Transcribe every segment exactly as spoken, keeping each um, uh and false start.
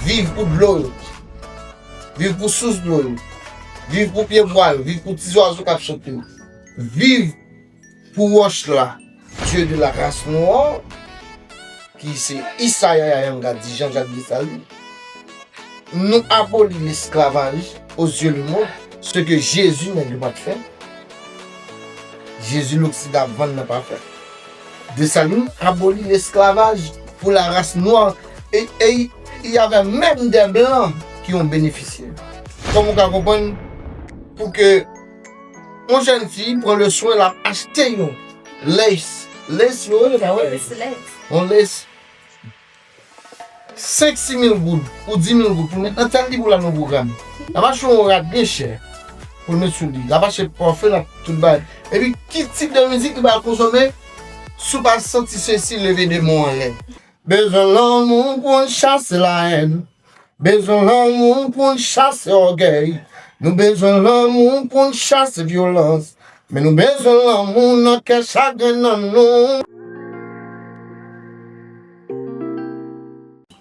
Viv pou dlo yo. Viv pou sous dlo yo. Viv pou pyebwa yo. Viv pou ti zwazo k ap chante yo. Viv pou wòch la, Dieu de la race noire, ki se Isaya Yayanga di Jean-Jacques Dessalines. Nou aboli lesklavaj aux yeux du monde, ce que Jésus nèg yo pa t fè. Jezi loksidan ap vann nan pa fè. Desalin aboli lesklavaj pou la race noire. E, e, il y avait même des blancs qui ont bénéficié. Kòman w ka konprann pou ke yon jèn fi pran le soin l ap achte yon lace, lace yo rele pa wè? Yon lace. Senk sis mil goud ou dis mil goud pou l met nan tèl li pou l al nan pwogram. L ap achte yon rad byen chè pou l met sou li. L ap achte pafim, l ap tout bagay. Epi ki tip de mizik li pral konsome? Si w pa santi sesi, leve de men w anlè. Bezwen lanmou pou n chase lahèn. Bezwen lanmou pou n chase ògèy. Nou bezwen lanmou pou n chase vyolans. Men nou bezwen lanmou nan kè chagren nan nou.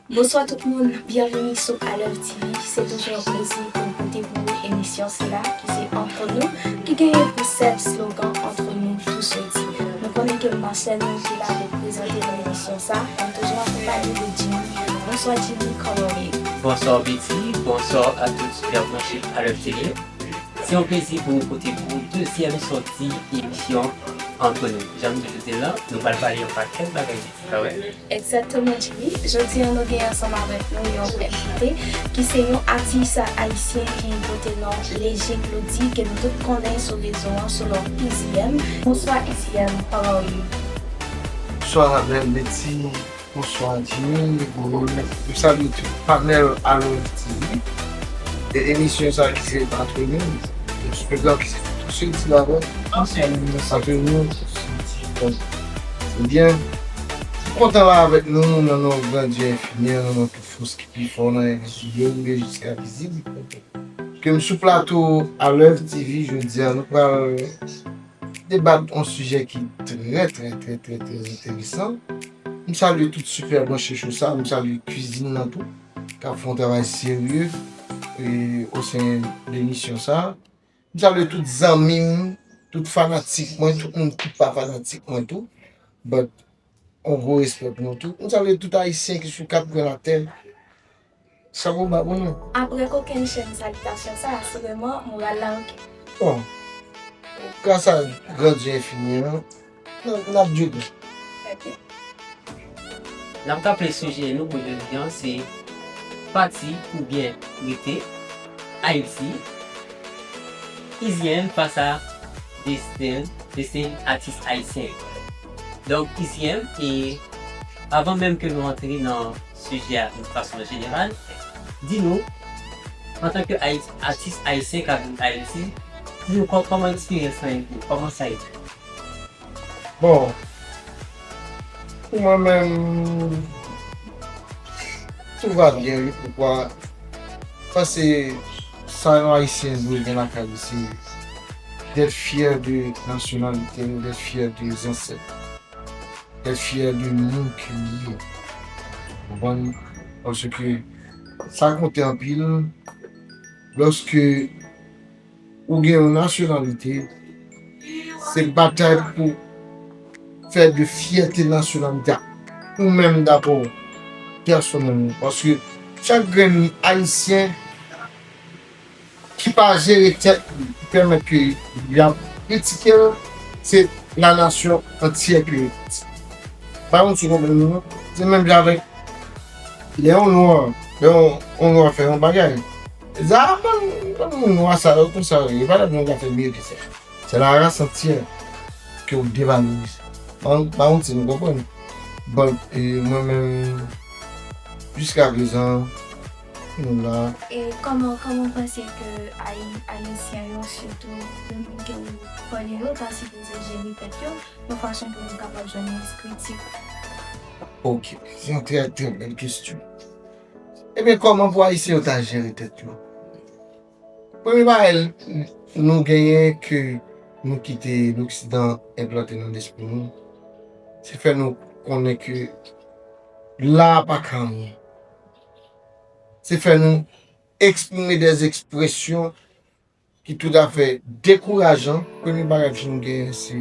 Bonswa tout moun, byenvini sou Alèv T V. Se toujou yon plezi pou m pote pou ou emisyon sila ki se Entre nous, ki genyen pou sèl slogan Entre nous, tout se dit. Nou konnen ke Marcel nou ki la pou prezante nou emisyon sa, m toujou akonpanye de Jimmy. Bonswa Jimmy, kòman w ye? Bonswa Betty, bonswa a tout ki ap branche Alèv T V. Se yon plezi pou nou pote pou ou dezyèm sòti emisyon Entre nous. Jan m toujou di l lan, nou pral pale yon pakèt bagay Betty, pa vre? Egzakteman, Jimmy. Jodi a, nou gen ansanm avèk nou yon envite ki se yon atis ayisyen ki pote non Léger Claudy, ke nou tout konnen sou rezo an sou non Easy M. Bonswa, Easy M, how are you? Bonswa, bèl Betty. Bonswa, Jimmy. Bon, nou salye tout panèl Alèv T V. E emisyon sa ki se Entre nous, tout slogan ki se tout se di la, Entre nous, tout se di. Ebyen, m kontan la avèk nou nan non grandye enfini an, nan non tout fòs ki pi fò nan envizib yo rive jiska vizib. Ke m sou plato Alèv T V jodi a, nou pral debat yon sijè ki trè, trè, trè, trè, trè enteresan. M salye tout sipè branche cho sa, m salye kwizin nan tou, k ap fè yon travay serye, e, o sen de emisyon sa. M salye tout zanmi m, tout fanatik mwen, tout moun ki pa fanatik mwen tou. But, yon gwo respè pou nou tou. M salye tout Ayisyen ki sou kat kwen latè. Chapo ba pou nou. Apre kokenn chèn salitasyon sa, asireman, moral la oke. Bon, gras a grandye enfini an, n ap, n ap djouge. Trè byen. N ap raple sijè nou pou jodi an, se pati oubyen rete Ayiti. Easy M fas a desten, desten atis ayisyen yo. Donk, Easy M, e avan menm ke nou antre nan sijè a de fason jeneral, di nou, antanke Ayis-, atis ayisyen k ap viv Ayiti, di nou kò-, kòman eksperyans lan ye pou ou, kòman sa ye? Bon, pou mwen menm, tout va bien, wi, poukwa? Paske sa yon Ayisyen dwe gen lakay li, se d'être fier de nasyonalite l, d'être fier de zansèt, d'être fier de moun ke li ye. Ou konprann? Paske sa konte anpil lòske ou gen yon nasyonalite, se batay pou fè de fyète nasyonalite a ou menm dabò, pèsonèlman. Paske chak grenn Ayisyen ki pa jere tèt li, ki pèmèt ke y ap kritike l, se la nation entière ki rete. Pa konn si w konprann mwen non. Se menm jan avèk lè yon nwa, lè yon, yon nwa fè yon bagay. Sa, bann, bann moun nwa sa yo konsa yo ye, yo pa t ap nan zafè miye ke sa. Se la race entière ke w devalorize. Pa, pa yon ti nou konprann. Bon, e mwen menm, jiska prezan, nou la. E kòman, kòman w panse ke Ayi-, Ayisyen yo, sitou de moun ke w konnen yo, ta sipoze jere tèt yo, yon fason pou nou kapab jwenn yon kritik? Ok, se yon trè, trè bèl kesyon. Ebyen, kòman pou Ayisyen yo ta jere tèt yo? Premye bagay nou genyen ke nou kite loksidan enplante nan lespri nou, se fè nou konnen ke la a pa ka anyen. se fè nou eksprime dè ekspresyon ki toutafè dekourajan. Premye bagay ki nou genyen, se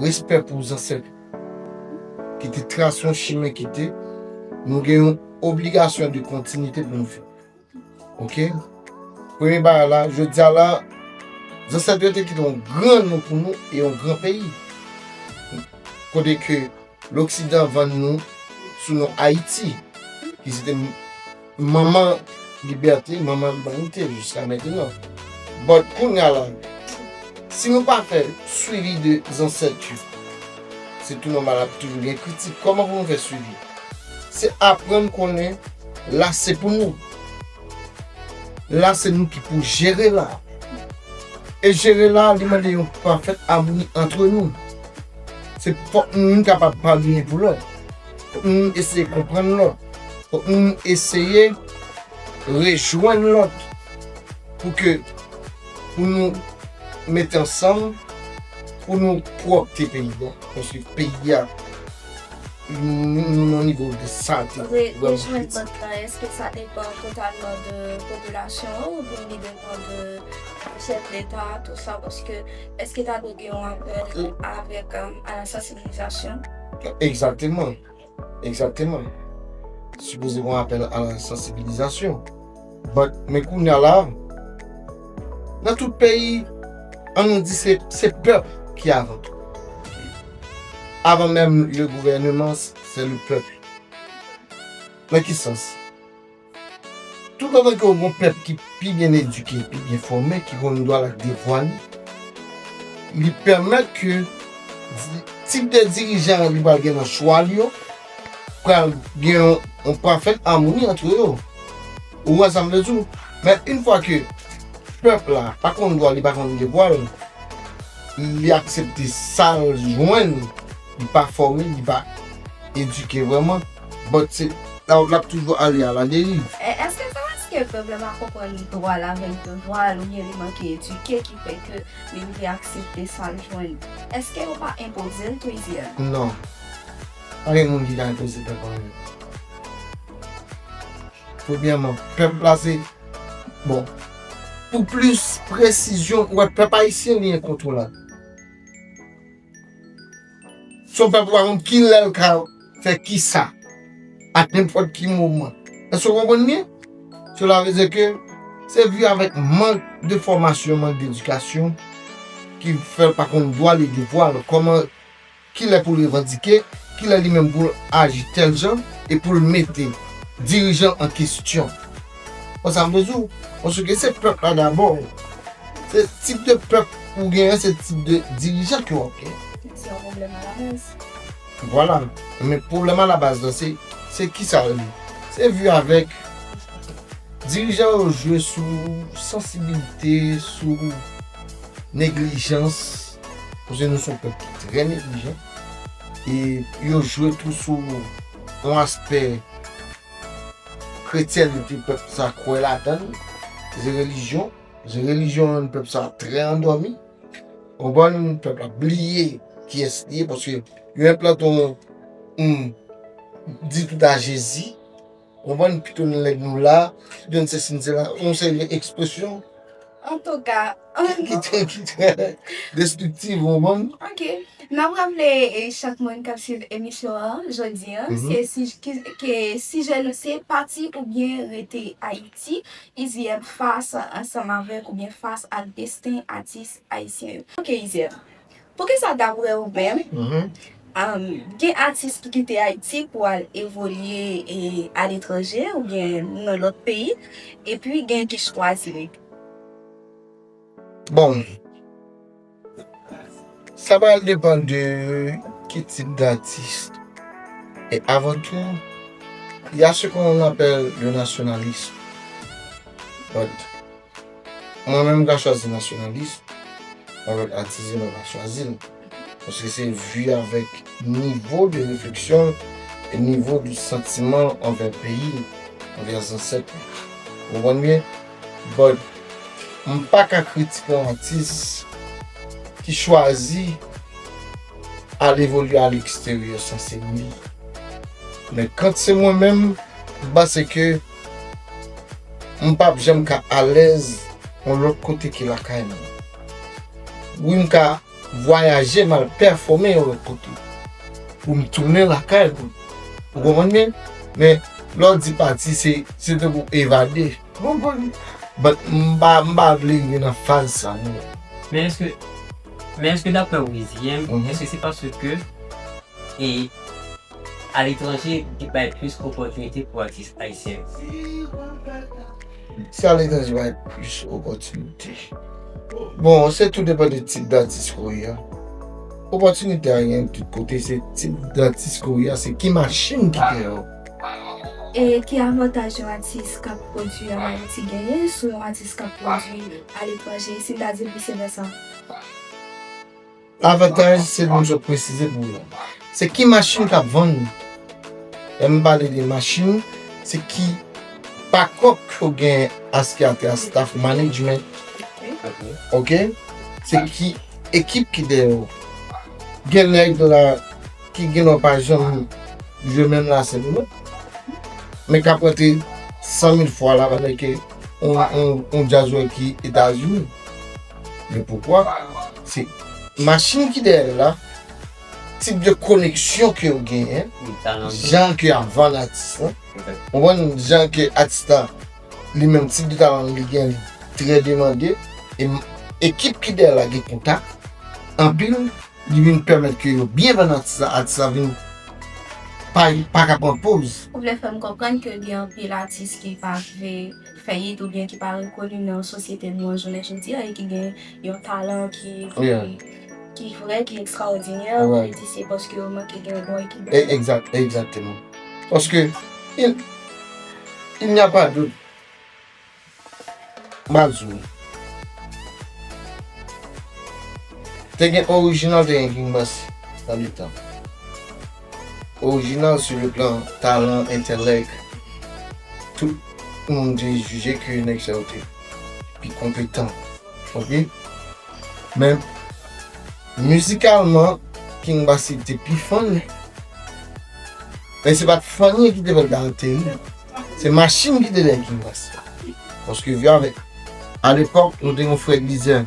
respè pou zansèt ki te trase yon chimen ki te, nou gen yon obligasyon de kontinite pou nou fè. Oke? Premye bagay la, jodi a la, zansèt yo te kite yon gran non pou nou e yon gran peyi. Kote ke Loksidan vann nou sou non Ayiti, ki se te manman libète, manman limanite jiska mentenan. But kounye a la, si nou pa fè swivi de zansèt yo, se tou nòmal ap toujou gen kritik. Kòman pou nou fè swivi? Se aprann konnen la se pou nou. La se nou ki pou jere la. E jere la, li mande yon pafèt amoni antre nou. Se fòk nou kapab padone pou lòt. Fòk nou eseye konprann lòt. Fòk nou eseye rejwenn lòt pou ke, pou nou mete ansanm, pou nou pwòpte peyi a. Paske peyi a, nou, nou nan nivo de sante. Re-, vrèman rejwenn kritik. Lòt la, èske sa depann totalman de popilasyon an oubyen li depann de chèf leta, tou sa? Paske èske ta dwe gen yon apèl avèk, um, a la sansibilizasyon? Egzakteman. Egzakteman. Sipoze gen yon apèl a la sansibilizasyon. But, men kounye a la, nan tout peyi, an nou di se, se pèp ki avan tou. Avan menm le gouvèneman, se le pèp. Nan ki sans? Toutotan ke w gen yon pèp ki pi byen edike, pi byen fòme, ki konn dwa l ak devwa li, li pèmèt ke di-, tip de dirijan li pral gen nan chwa li yo, pral gen yon, yon pafèt amoni antre yo. Ou wè sa m vle di w? Men yon fwa ke pèp la pa konn dwa li, pa konn devwa l, li aksepte sa l jwenn, li pa fòme, li pa edike vrèman, but se, la, l ap toujou ale a la deriv. E, èske se paske pèp la pa konprann dwa l avèk devwa l oubyen li manke edike ki fè ke li rive aksepte sa l jwenn? Èske yo pa enpoze l tou, Izièl? Non. Pa gen moun ki ka enpoze pèp anyen. Premyèman, pèp la se, bon, pou plis presizyon, ou wè pèp ayisyen li enkontwolab. Se yon pèp ou pa konn kilè l ka fè kisa, a nenpòt ki moman. Èske w konprann byen? Cela veut dire ke se vi avèk mank de fòmasyon, mank dedikasyon ki fè l pa konn dwa l e devwa l. Kòman, kilè pou l revandike, kilè li menm pou l aji tèl jan, e pou l mete dirijan an kesyon. Konsa m bezwen, paske se pèp la dabò. Se tip de pèp ou genyen, se tip de dirijan ke w ap genyen. Se yon pwoblèm a la baz. Vwala. Men pwoblèm a la baz la, se, se kisa l ye? Se vi avèk dirijan yo jwe sou sansibilite, sou neglijans, paske nou se yon pèp ki trè neglijan. E yo jwe tou sou yon aspè kretyènite pèp sa kwè ladan l, se relijyon. Se relijyon an, pèp sa trè andòmi. Ou konprann? Pèp la bliye kiyès li ye, paske yo enplante yon, hmm, di tout a Jezi. Ou konprann? Pito n nèg nou la, pito n sesi n sela, yon seri de ekspresyon. Antouka, ki trè, ki trè destriktif, ou konprann? Ok. N ap raple, e, chak moun k ap swiv emisyon an jodi a, mhm, se si, ke, ke sijè nou se pati oubyen rete Ayiti, Izièb fas ansanm avèk oubyen fas ak desten atis ayisyen yo. Ok, Izièb. Poukisa, daprè ou menm, mhm, um, gen atis ki kite Ayiti pou al evolye, e, aletranje oubyen nan lòt peyi, epi gen ki chwazi rete? Bon, sa pral depann de ki tip d'atis. Et avant tout, il y a ce qu'on appelle le nationalisme. But, mwen menm, m ka chwazi nasyonalis, avèk atis, mwen pa chwazi l. Paske se vi avèk nivo de refleksyon e nivo de santiman anvè peyi, anvè zansèt. Ou konprann byen? But, m pa ka kritike yon atis ki chwazi al evolye a leksteryè, sa se li. Men kan se mwen menm, m panse ke m p ap janm ka alèz yon lòt kote ke lakay mwen. Wi, m ka vwayaje, m al pèfòme yon lòt kote. Pou m tounen lakay mwen. Ou konprann byen? Men, lè w di pati, se, se tankou evade. Ou konprann? But m pa, m pa vle rive nan faz sa, non. Men èske, men èske daprè w, Weezy, en, Mhm. èske se paske e aletranje ki bay plis opòtinite pou atis ayisyen? Se aletranje bay plis opòtinite. Bon, se tou depann de tip datis ke w ye a. Opòtinite a gen tout kote, se tip datis ke w ye a, se ki machin ki dèyè w. E ki avantaj yon atis k ap pwodui ann Ayiti genyen sou yon atis k ap pwodui aletranje, si n ta di l vise vèsa? Avantaj, se nou sot presize pou ou la. Se ki machin k ap vann? Lè m pale de machin, se ki pakòt ke w gen aske atè a staff management. Ok? Se ki ekip ki dèyè w. Gen nèg la ki gen lè pa janm jwe menm la senp non. Men k ap rantre san mil fwa la pandan ke on, on, on djazwè ki Etazini. Men poukwa? Se machin ki dèyè l la, tip de koneksyon ke yo genyen, jan ke y ap vann atis lan. Ou konprann jan ke atis la li menm tip de talan li gen li trè demande. E ekip ki dèyè la gen kontak anpil, li vin pèmèt ke yo byen vann atis la, atis la vin pa, pa ka pran poz. Ou vle fè m konprann ke gen anpil atis ki pa vle fè it oubyen ki pa rekoni nan sosyete nou an jounen jodi a e ki gen yon talan ki, ki vrè, ki ekstraòdinè, ou vle di se paske yo manke gen yon bon ekip. Egzakteman. Paske il, il n'y a pas doute. M ap di w. Te gen orijinal, te gen King Bassy nan letan. Orijinal sou le plan talan, entèlèk, tout moun te jije ke nèg sa yo te pi konpetan. Ok? Men mizikalman, King Bassy te pi funny. Men se pa t funny ki te fè l ta ateri. Se machin ki te dèyè King Bassy. Paske vye avèk, alepòk, nou te gen yon Fred Lizè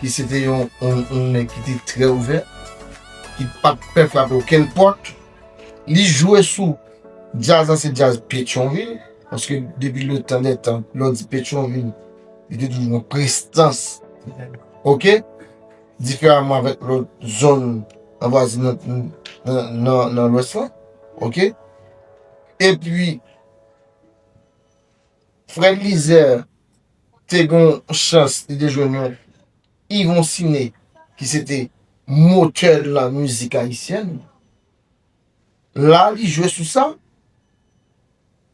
ki se te yon, yon, yon nèg ki te trè ouvè, ki pa t pè frape okenn pòt. Li jwe sou djaz la, se djaz Petyonvil, paske depi letan dè tan, lè w di Petyonvil, li te toujou yon prestans. Ok? Diferaman avèk lòt zòn anvwazinan nan, nan, nan Lwès la. Ok? Epi, Fred Lizè te gen yon chans, li te jwenn yon Yvon Ciné, ki se te motè de la mizik ayisyèn. La, li jwe sou sa.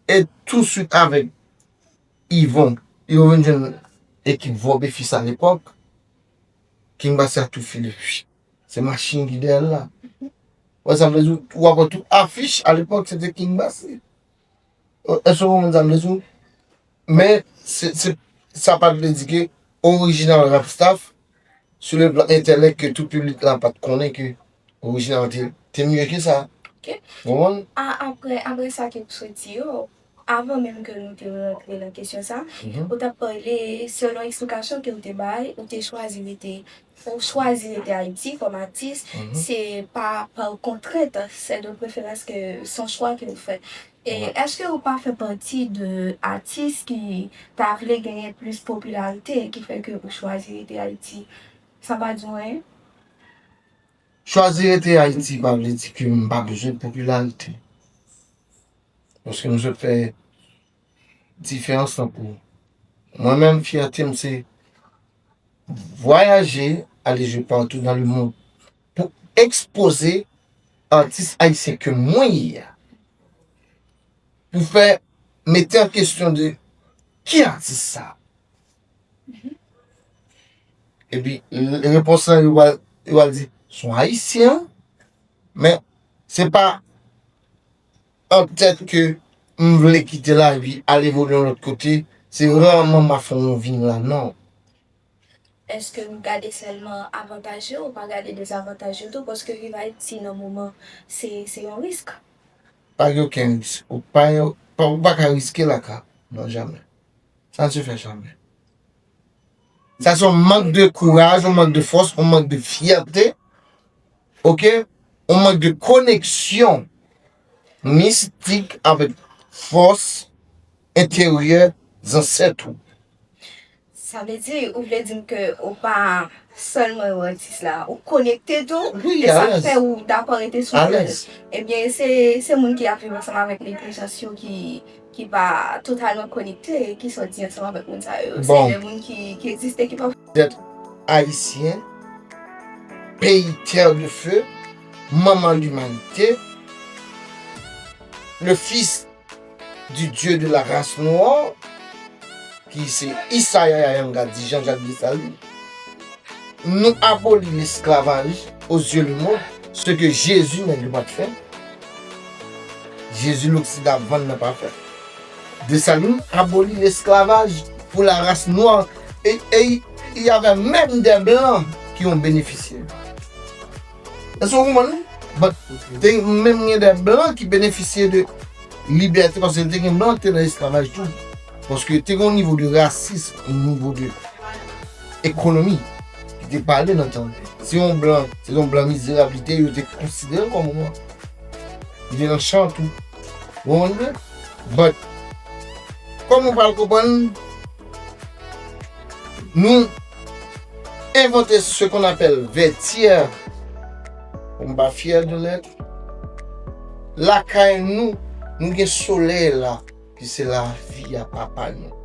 E touswit avèk Yvon, Yvon vin jwenn ekip Vòbefis alepòk. King Bassy a tou file. Se machin ki dèyè l la. Wè sa m vle di w, w ap wè tout afich alepòk, se te King Bassy. Èske w konprann sa m vle di w? Men, se, se, sa pa t vle di ke orijinal Rap Staff, sou le plan entèlèk, ke tout piblik la pa t konnen ke orijinal te, te mye ke sa. Ok. Ou konprann? A, apre, apre sa ke w sot di yo, avan menm ke nou te rantre nan kesyon sa, ou t ap pale, selon eksplikasyon ke w te bay, ou te chwazi rete, ou chwazi rete Ayiti kòm atis, se pa pa kontrent, c'est de préférence que, se yon chwa ke w fè. E èske ou pa fè pati de atis ki ta vle genyen plis popilarite, ki fè ke ou chwazi rete Ayiti? Sa pa di w anyen? Chwazi rete Ayiti pa vle di ke m pa bezwen popilarite. Paske m sot fè diferans lan pou mwen menm, fyète m se vwayaje, ale jwe partout dans le monde pou ekspoze atis ayisyen ke mwen ye a. Pou fè, mete an kesyon de ki atis sa. Epi, repons lan, yo pral, yo pral di, se yon ayisyen, men se pa an tèt ke m vle kite la epi al evolye yon lòt kote, se rèman m ap fè yon vin la, non. Èske nou gade sèlman avantaj yo, ou pa gade dezavantaj yo tou? Paske viv Ayiti nan moman, se, se yon risk. Pa gen okenn risk. Ou pa, pa, ou pa ka riske la ka. Non, jamè. Ça ne se fait jamais. Ça, c'est un manque de courage, un manque de force, un manque de fierté. OK? Un manque de connexion mystique avec force intérieure zansèt ou. Sa vle di, ou vle di m ke ou pa sèlman yon atis la, ou konekte tou, e sa fè ou dakò rete sou jwèt. Ebyen, se, se moun ki ap viv ansanm avèk entèlijans yo ki, ki pa totalman konekte, e ki sòti ansanm avèk moun sa yo. Se de moun ki, ki egziste, ki pa. D'être haïtien, pays terre de feu, maman l'humanité, le fils du Dieu de la race noire, ki se Isaya Yayanga di Jean-Jacques Dessalines, nou aboli lesklavaj aux yeux du monde, ce que Jésus nèg yo pa t fè. Jezi loksidan ap vann nan pa fè. Desalin aboli lesclavage pour la race noire et, et il y avait même des blancs qui ont bénéficié. Èske w konprann? But te menm gen de blan ki benefisye de libète paske te gen blan ki te nan esklavaj tou. Paske te gen yon nivo de rasis, yon nivo de ekonomi ki te pale nan tan. Se yon blan, se yon blan mizerab li te ye, yo te konsidere l kòm yon blan. Li te nan chan tou. Ou konprann? But kòm ou pral konprann, nou envante ce qu'on appelle vètyè. M pa fyè de lèt. Lakay nou, nou gen solèy la ki se lavi a papa nou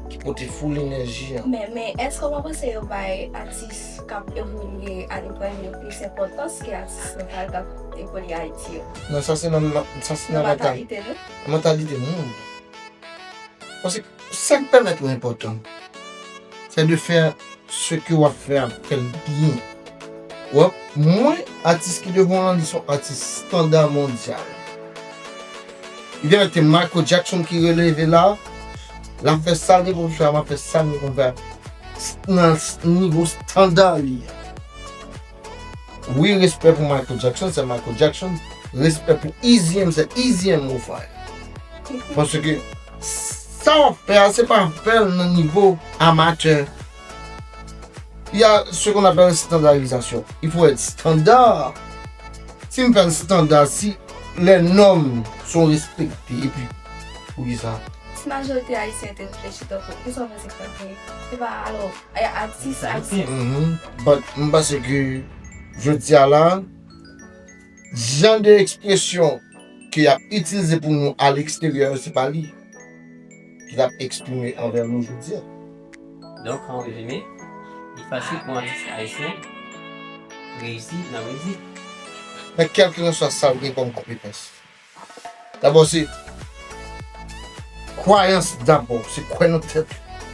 ki pote full enèji an. Men, men èske w pa panse yo bay atis k ap evolye aletranje yo plis enpòtans ke atis lokal k ap evolye Ayiti yo? Non, sa se nan, sa se nan mantalite nou. Mantalite moun. Paske sa k pèmèt ou enpòtan, c'est de faire ce que w ap fè a, fè l byen. Ou wè, mwen, atis ki devan w lan, li se yon atis estanda mondyal. Li te mèt se Michael Jackson ki releve la, l ap fè sa l gen pou l fè a, m ap fè sa m gen pou m fè a, nan nivo estanda li a. Wi, respè pou Michael Jackson, se Michael Jackson. Respè pou Eazy M, se Eazy M ou fè. Paske sa w ap fè a, se pa fè l nan nivo amatè. Il y a ce qu'on appelle standardisation. Il faut être standard. Si m fè l standard, si les normes sont respectées, epi poukisa? Si majorite ayisyen te reflechi tankou, kisa w panse k t ap genyen? Se pa alò, atis ayisyen. But m panse ke jodi a la, jan de ekspresyon ke y ap itilize pou nou a leksteryè yo, se pa li ki t ap eksprime anvè nou jodi a. Donk, an rezime, li fasil pou yon atis ayisyen reyisi nan mizik. Men kèlkeswa sa l gen kòm konpetans. Dabò se kwayans dabò, se kwè nan tèt ou.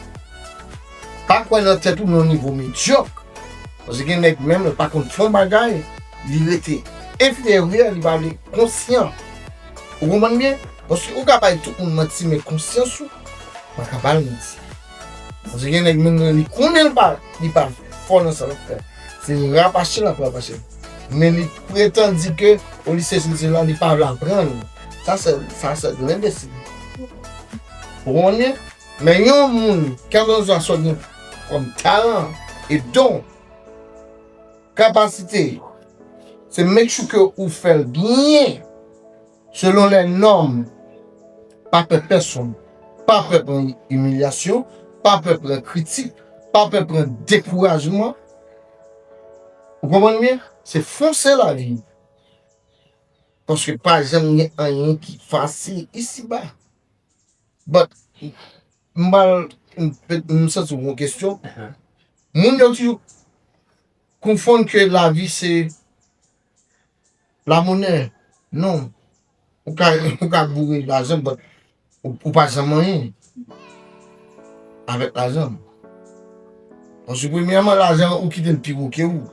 Pa kwè nan tèt ou nan yon nivo medyòk. Paske gen nèg menm, li pa konn fè yon bagay, li rete enferyè, li pa vle konsyan. Ou konprann byen? Paske ou ka bay tout moun manti, men konsyans ou pa ka ba l manti. Paske gen nèg menm li konnen li pa, li pa fò nan sa l ap fè. Se rapache l ap rapache l. Men li pretann di ke o li sesi li sela, li pa vle aprann. Sa se, sa se lenbesil. Ou konnen? Men yon moun, kèlkeswa sa w gen kòm talan e don, kapasite, se make sure ke ou fè l byen. Selon les normes, pa pè pèsonn, pa pè pran imilyasyon, pa pè pran kritik, pa pè pran dekourajman. Ou konprann byen? Se fonse lavi. Paske pa janm gen anyen ki fasil isiba. But, m pral, m, m santi w gon kesyon. Moun yo toujou konfonn ke lavi se lamonè. Non. Ou ka, ou ka boure lajan, but ou, ou pa janm anyen avèk lajan. Paske premyèman, lajan ou kite l pi wo ke ou.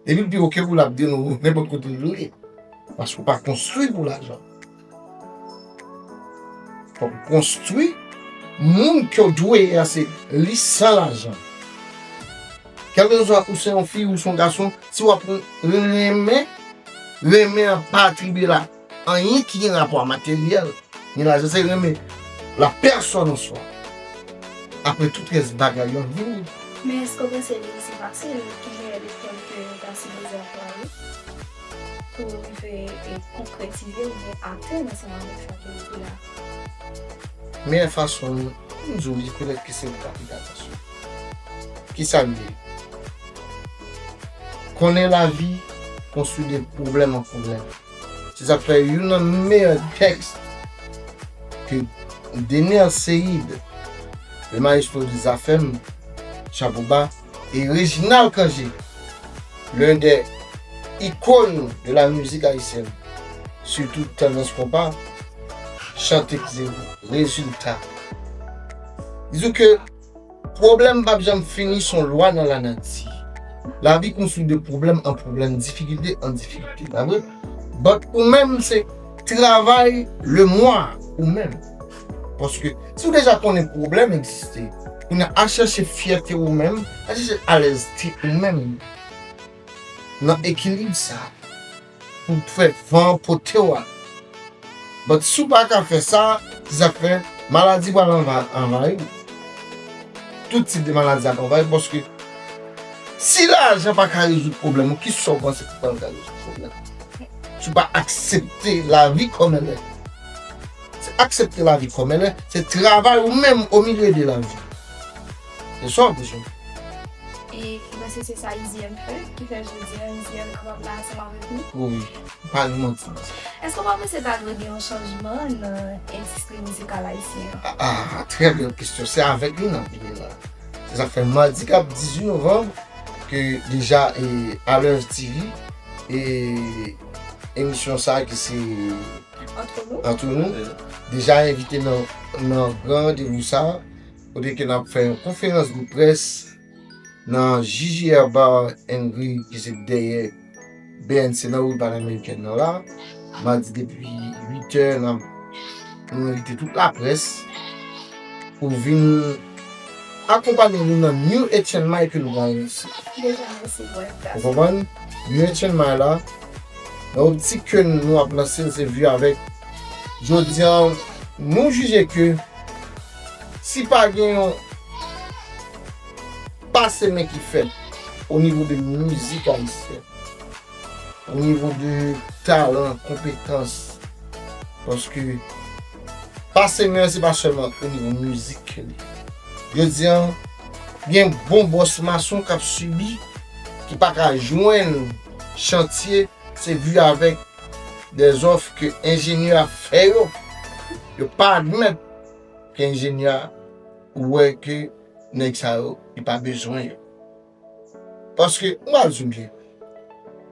Depi l pi wo ke ou, l ap dele w nenpòt kote l vle. Paske ou pa konstwi pou lajan. Fòk ou konstwi moun ke w dwe ye a, se li san lajan. Kèlkeswa ou se yon fi ou se yon gason, si w ap renmen, renmen an pa atribye la anyen ki gen rapò a materyèl. Gen lajan se renmen la pèsòn an swa. Apre tout rès bagay yo ap vini. Men èske w panse li osi fasil ki genyen lekòl ke yo ta sipoze ap pale pou rive e konkretize oubyen atenn ansanm avèk sa ke yo di la? Meyè fason m di w li, petèt ke se ou k ap fè atansyon. Kisa m ye? Konnen lavi konstwi de pwoblèm an pwoblèm. Se sa k fè youn nan meyè tèks ke Dener Ceide, le maestro de Zafèm, chapo ba, e Reginald Cangé, l'un des icônes de la musique haïtienne, surtout tandans konpa, chante ki se Rezilta. Li di w ke pwoblèm p ap janm fini, se yon lwa nan lanati. Lavi konstwi de pwoblèm an pwoblèm, difikilte an difikilte, pa vre? But ou menm se travay le mwa ou menm. Paske si w deja konnen pwoblèm egziste, ou nan al chèche fyète ou menm, al chèche alèzte ou menm nan ekilib sa pou fè van pote w a. But si w pa ka fè sa, se sa k fè maladi pral anva- anvayi w. Tout tip de maladi ap anvayi w paske si lajan pa ka rezoud pwoblèm ou, kisa w panse ki pral ka rezoud pwoblèm? Si w pa aksepte lavi kòm elle est. Se aksepte lavi kòm elle est, se travay ou menm au milieu de la vie. Se sa w bezwen. E m panse se sa Izi M fè, ki fè jodi a Izi M kapab la ansanm avèk nou. Wi, pa gen manti nan sa. Èske w pa panse ta dwe gen yon chanjman nan endistri mizikal ayisyen an? Ah, ah, très belle question. Se avèk li n ap vini la. Se sa k fè madi k ap dizuit novanm, ke deja e, Alèz T V, e emisyon sa ki se Entre nous? Entre nous, deja envite nan, nan gran randevou sa, kote ke n ap fè yon konferans de près nan J J R Bar and Grill ki se dèyè B N C nan ri Panamerikèn nan la. Madi depi uit è, n ap, nou envite tout laprès pou vin akonpanye nou nan New H N M I ke nou pral lanse. Deja, mèsi pou envitasyon. Ou konprann? New H N M I la, nan optik ke nou ap lanse l, se vin avèk. Jodi a, nou jije ke si pa gen yon pase men ki fèt o nivo de mizik ayisyèn, o nivo de talan, konpetans, paske pase men an se pa sèlman o nivo mizik ke li. Jodi a, gen bon bòs mason k ap sibi, ki pa ka jwenn chantye, se vin avèk dèzòf ke enjenyè a fè yo. Yo pa admèt ke enjenyè a wè ke nèg sa yo, li pa bezwen yo. Paske, m pral di w byen,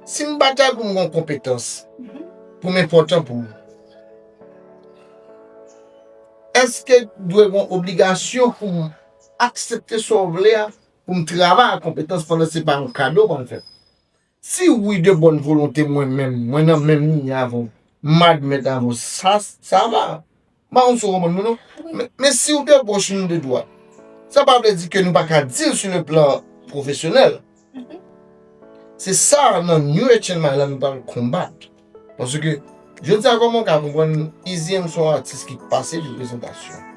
si m batay pou m gen yon konpetans, pou m enpòtan pou ou, èske dwe gen yon obligasyon pou m aksepte sa w vle a, pou m travay ak konpetans pandan se pa yon kado w pral fè m? Si wi de bòn volonte mwen menm, mwen nan menm liy avè w, m admèt avè w, sa, sa va. M pa konn si w konprann mwen non. Men, men si w de goch, m de dwat, sa pa vle di ke nou pa ka deal sur le plan professionnel. Se sa nan New H N M I la nou pral konbat. Paske, jodi a kòman w ka konprann Izi M se yon atis ki pase de prezantasyon.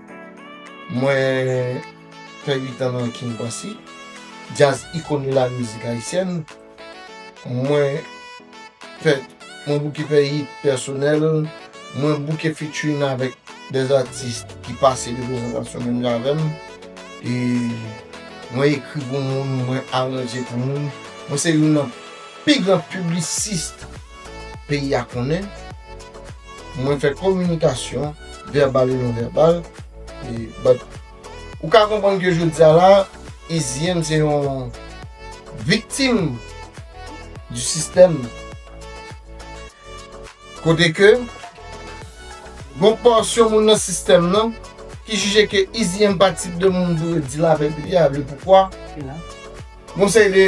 Mwen fè uit an nan King Posse, djaz ikòn de la mizik ayisyèn. Mwen fè, mwen bouke fè hit pèsonèl, mwen bouke featuring avèk dè atis ki pase de prezantasyon menm jan avè m. E mwen ekri pou moun, mwen aranje pou moun. Mwen se youn nan pi gran piblisist peyi a konnen. Mwen fè kominikasyon vèbal e non vèbal. E, but, ou ka konprann ke jodi a la, Izi M se yon viktim du système. Kote ke gon pòsyon moun nan sistèm nan ki jije ke Izi M pa tip de moun pou yo deal avèk li a, vle poukwa? Gon seri de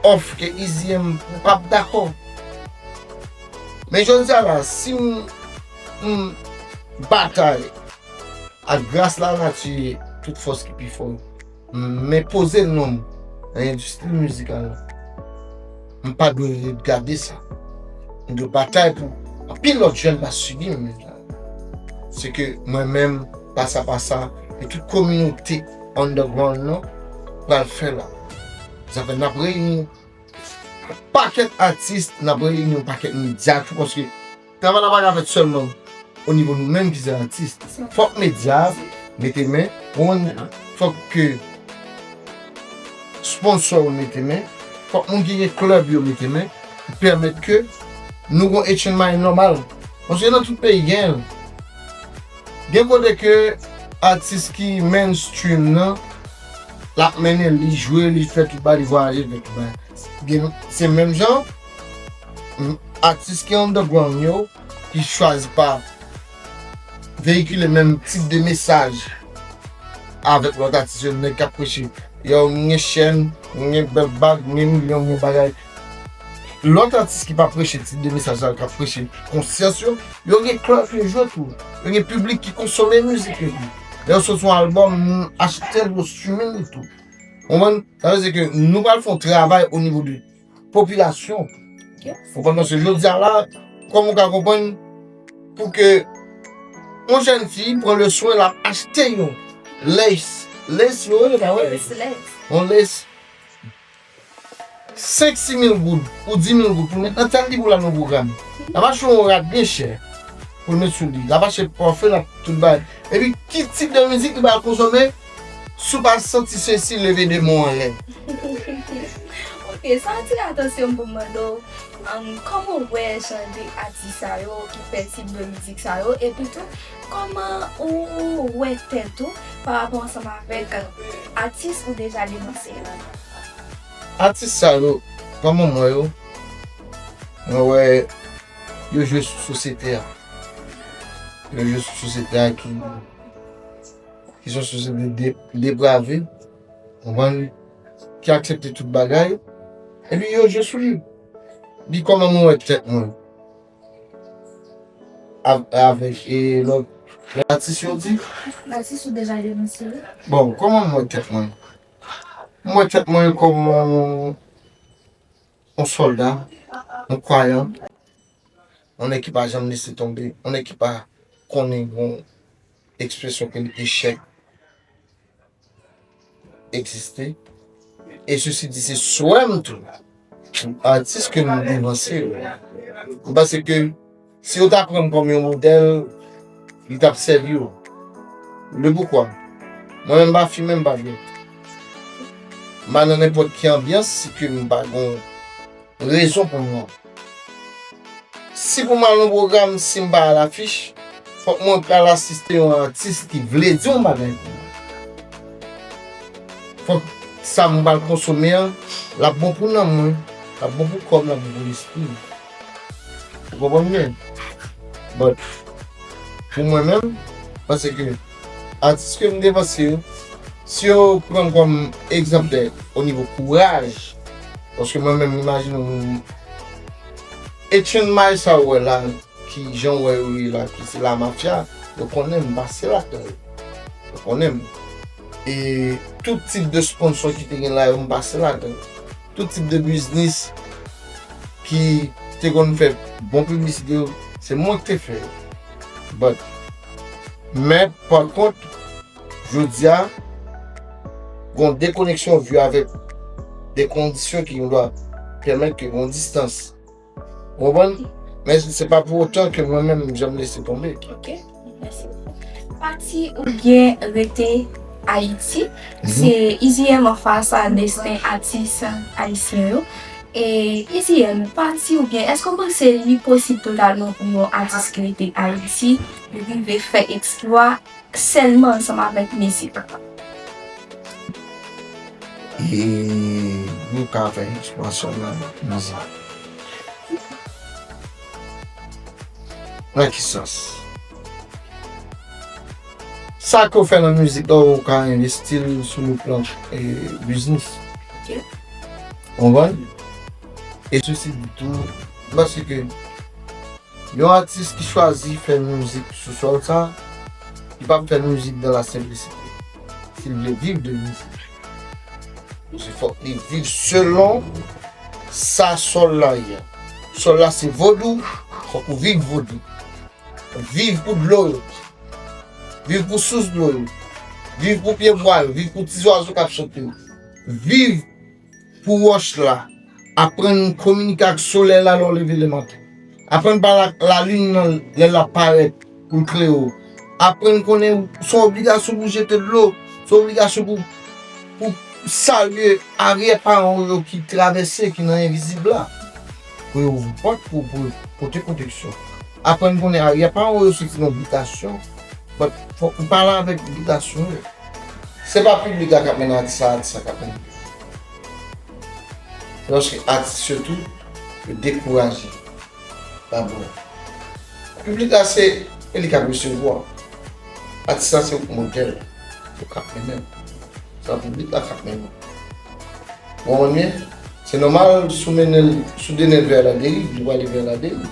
òf ke Izi M p ap dakò. Men jodi a la, si m, m batay ak gras lanati, tout fòs ki pi fò, m enpoze non m nan endistri mizikal la. M pa dwe ret gade sa. M dwe batay pou anpil lòt jèn pa sibi menm jan. Se ke mwen menm, pasa pasa, e tout kominote underground nan pral fè la. Sa fè n ap reyini yon pakèt atis, n ap reyini yon pakèt medya tou, paske travay la pa ka fèt sèlman o nivo nou menm ki se atis. Fòk medya mete men, konprann? Fòk ke sponsò yo mete men, fòk moun ki gen klèb yo mete men, pou pèmèt ke nou gon H N M I nòmal. Paske nan tout peyi gen l. Gen kote ke atis ki mainstream nan, l ap mennen, li jwe, li fè tout bagay, li vwayaje, li fè tout bagay. Gen, se menm jan, m, atis ki underground yo, ki chwazi pa veyikile menm tip de mesaj avèk lòt atis yo, nèg k ap preche. Yo, m gen chèn, m gen bèl bag, m gen milyon, m gen bagay. Lòt atis ki pa preche tip de mesaj sa yo, k ap preche konsyans yo, yo gen klèb yo jwe tou. Yo gen piblik ki konsome mizik yo tou. Lè yo soti yon albòm, moun achte l, yo streaming li tou. Konprann? Sa vle di ke nou pral fè yon travay o nivo de popilasyon. Ou konprann? Paske jodi a la, kòman w ka konprann pou ke yon jèn fi pran le swen l ap achte yon lace, lace yo rele sa, wi. Yon lace senk sis mil goud ou dis mil goud pou l met nan tèt li pou l al nan pwogram. L ap achte yon rad byen chè pou l met sou li. L ap achte pafim, l ap tout bagay. Epi ki tip de mizik li pral konsome si w pa santi sesi leve de men w anlè? Ok, sa atire atansyon m pou m mande w, um, kòman w wè jan de atis sa yo ki fè tip de mizik sa yo, epi tou, kòman ou wè tèt ou pa rapò ansanm avèk atis ou deja devanse yo? Atis sa yo, kòman m wè yo? Mwen wè yo jwe sou sosyete a. Yo jwe sou sosyete a ki, ki se yon sosyete de, deprave, konprann, ki aksepte tout bagay, epi yo jwe sou li. Di kòman mwen wè tèt mwen av-, avèk, e, lòt, lòt atis yo di. Atis ou deja devanse yo? Bon, kòman mwen wè tèt mwen? Mwen wè tèt mwen kòm yon, yon sòlda, yon kwayan, yon nèg ki pa janm lese tonbe, yon nèg ki pa konnen yon ekspresyon ke echèk egziste. E sesi di, se swè m tou pou atis ke nou devanse yo. M panse ke si yo ta pran m kòm yon modèl, li t ap sèvi yo. Le poukwa? Mwen menm m pa fimen, m pa bwè. M pa nan nenpòt ki anbyans si ke m pa gon rezon pou m nan. Si pou m al nan pwogram, si m pa al afich, fòk mwen pral asiste yon atis ki vle di yon bagay pou mwen. Fòk sa m pral konsome an, l ap bon pou nanm mwen, l ap bon pou kò m, l ap bon pou lespri m. Ou konprann byen? But, pou mwen menm, paske atis ke m devanse yo, si yo pran m kòm egzanplè o nivo kouraj, paske mwen menm, imajine w, H N M I sa w wè la, ki jan w wè yo ye la, ki se la mafya, yo konnen m pase ladan yo. Yo konnen m. E tout tip de sponsò ki te gen la yo, m pase ladan yo. Tout tip de biznis ki te konn fè bon piblisite yo, se mwen ki te fè yo. But, men, pa kont, jodi a, gon dekoneksyon vi avèk de kondisyon ki dwa pèmèt ke gon distans. Ou konprann? Men se pa pou otan ke mwen menm, m janm lese tonbe. Ok, mèsi. Pati oubyen rete Ayiti, se Iziyèm anfas a desten atis ayisyen yo. E Iziyèm, pati oubyen èske w panse li posib totalman pou yon atis ki rete Ayiti, li rive fè eksplwa sèlman ansanm avèk mizik? E nou ka fè eksplwa sèlman avèk mizik. Nan ki sans? Sa ke w fè nan mizik la, ou ka envesti l sou le plan, e, biznis. Ok. Ou konprann? E sesi di tou, paske yon atis ki chwazi fè mizik sou sòl sa, li p ap fè mizik dans la simplicité. Si l vle viv de mizik, se fòk li viv selon sa sòl la ye. Sòl la se vodou, fòk ou viv vodou. Viv pou dlo yo. Viv pou sous dlo yo. Viv pou pyebwa yo, viv pou ti zwazo k ap chante yo. Viv pou wòch la. Aprann kominike ak solèy la lè w leve lematen. Aprann pale ak lalin nan lè l ap parèt pou l klere w. Aprann konnen se yon obligasyon pou w jete dlo. Se yon obligasyon pou, pou w salye aryè paran w yo ki travèse, ki nan envizib la. Pou yo ouvri pòt pou, pou pote pwoteksyon. Aprann konnen aryè paran w yo soti nan bitasyon. But fòk ou pale avèk bitasyon yo. Se pa piblik la k ap mennen atis la, atis la k ap mennen piblik la. Se paske atis yo tou, yo dekouraje. Dabò, piblik la se, se li k ap resevwa. Atis la se modèl, se yo k ap mennen. Se pa piblik la k ap mennen. Ou konprann byen? Se nòmal, si w mennen l, si w mennen l vè la deriv, li prale vè la deriv.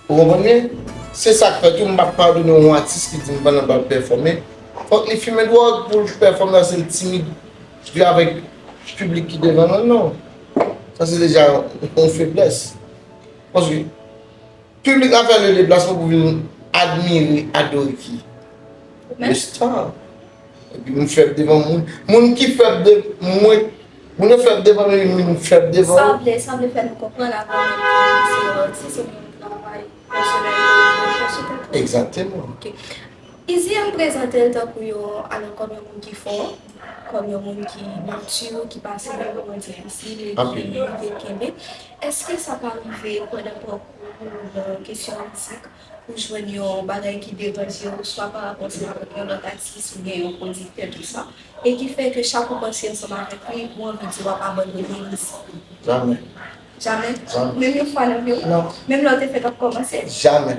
Ou konprann byen? Se sa k fè tou m p ap padone yon atis ki di m pandan l pral pèfòme. Fòk li fimen dwòg pou l pèfòme, paske l timid. Jwe avèk piblik ki devan l lan, non. Sa se deja yon feblès. Paske piblik la fè le deplasman pou vin admire, adore ki? Le star. Epi m fèb devan moun. Moun ki fèb de mwen, moun yo fèb devan mwen, epi m fèb devan yo. Sa vle, sa vle fè nou konprann avan menm ke se yon atis oubyen yon travay pèsonèl ke w fè sou tèt ou. Egzakteman. Ok. Izzy, m prezante l tankou yon, alò, kòm yon moun ki fò, kòm yon moun ki mati, ki pase nan moman difisil e ki rive kenbe. Èske sa pa rive pandan pakou ou nan kesyon mizik, ou jwenn yon bagay ki deranje w, swa pa rapò se avèk yon lòt atis oubyen yon pwodiktè, tou sa, e ki fè ke chak ou panse ansanm avèk li, ou anvi di w ap abandone mizik? Jamè. Jamè? Jamè. Menm yon fwa nan vi w? Non. Menm lè w te fèk ap kòmanse? Jamè.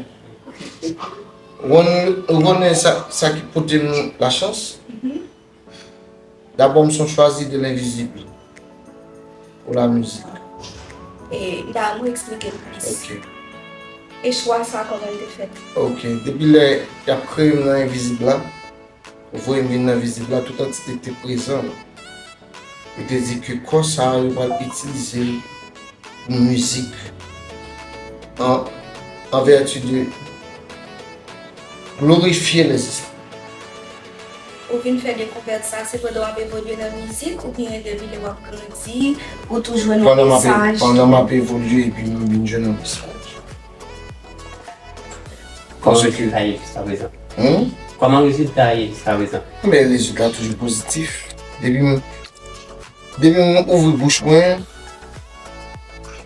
Ou konnen, ou konnen sa, sa ki pote m lachans? Mhm. Dabò, m se yon chwazi de lenvizib pou lamizik. E, m ta renmen w eksplike m plis. Ok. E chwa sa, kòman l te fèt? Ok, depi lè y ap kreye m nan envizib la, voye m vin nan vizib la, tout antite ki te prezan, yo te di ke kò sa a, yo pral itilize l pou mizik, an, an vèti de glorifye lèzespri. Ou vin fè dekouvèt sa, se pandan w ap evolye nan mizik, oubyen depi lè w ap grandi, ou tou jwenn yon mesaj? Pandan m ap e-, pandan m ap evolye, epi m vin jwenn yon mesaj. Kòman rezilta ye jiskaprezan? Hmm? Kòman rezilta ye jiskaprezan? Men rezilta toujou pozitif. Depi m, depi m ouvri bouch mwen,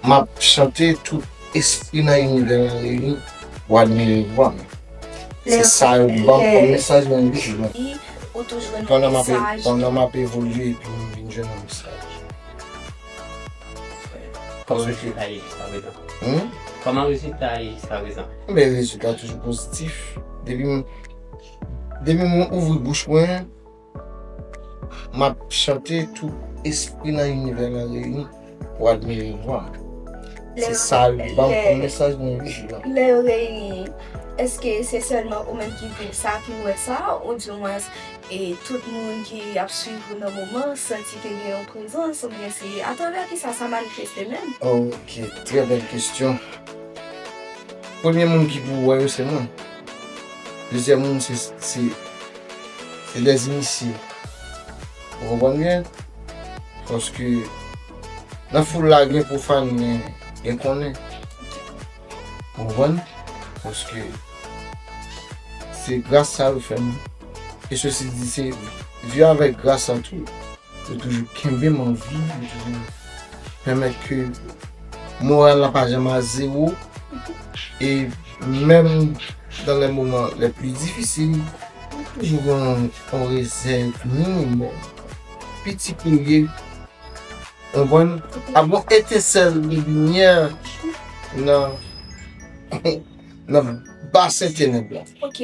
m ap chante, tout espri nan inivè la reyini pou admire vwa m. Se sa yo ban m kòm mesaj nan mizik mwen. Pandan m ap, pandan m ap evolye epi m vin jwenn yon mesaj. Kòman rezilta ye jiskaprezan? Hmm? Kòman rezilta ye jiskaprezan? Men rezilta toujou pozitif. Depi m, depi m ouvri bouch mwen, m ap chante, tout espri nan inivè la reyini pou admire vwa m. Se sa yo ban m kòm mesaj nan mizik la. Lè yo reyini, èske se sèlman ou menm ki viv sa, ki wè sa, oudimwens e tout moun ki ap swiv ou nan moman santi ke gen yon prezans, oubyen se atravè kisa sa manifeste menm? Ok, trè bèl kesyon. Premye moun ki pou wè yo se mwen. Dezyèm moun se, se, se lèzinisye. Ou konprann byen? Paske nan foul la gen pwofane, men gen konnen. Ou konprann? Paske se gras sa yo fè m. E sesi di, se viv avèk gras sa tou. Yo toujou kenbe m an vi, yo toujou pèmèt ke moral la pa janm a zewo. E menm dans les moments les plus difficiles, toujou gen yon, yon rezèv minimòm. Piti ke l ye, konprann? Ap gen etensèl de limyè nan, nan basen tenèb la. Ok.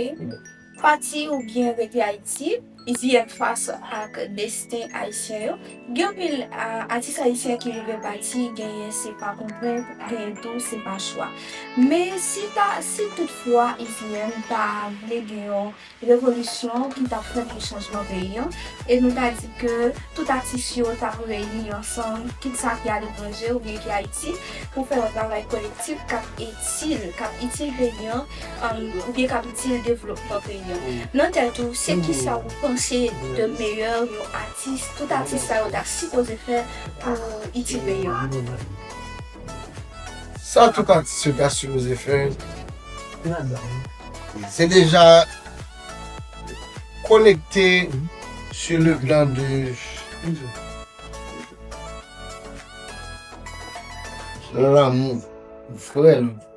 Pati oubyen rete Ayiti, Izzy M fas ak desten ayisyen yo. Gen anpil, a, atis ayisyen ki rive pati, genyen se pa kontrent, genyen tou se pa chwa. Men si ta, si toutfwa Izzy M ta vle gen yon revolisyon ki t ap fèt pou chanjman peyi an, e nou ta di ke tout atis yo t ap reyini ansanm, kit sa ki aletranje oubyen ki Ayiti, pou fè yon travay kolektif k ap itil, k ap itil peyi an, um, oubyen k ap itil devlopman peyi an. Nan tèt ou, se kisa ou Se de meyè yon atis, tout atis sa yo ta sipoze fè pou itil peyi an. Sa tout atis yo ta sipoze fè, se deja konekte sur le plan de lanmou, vrè lanmou.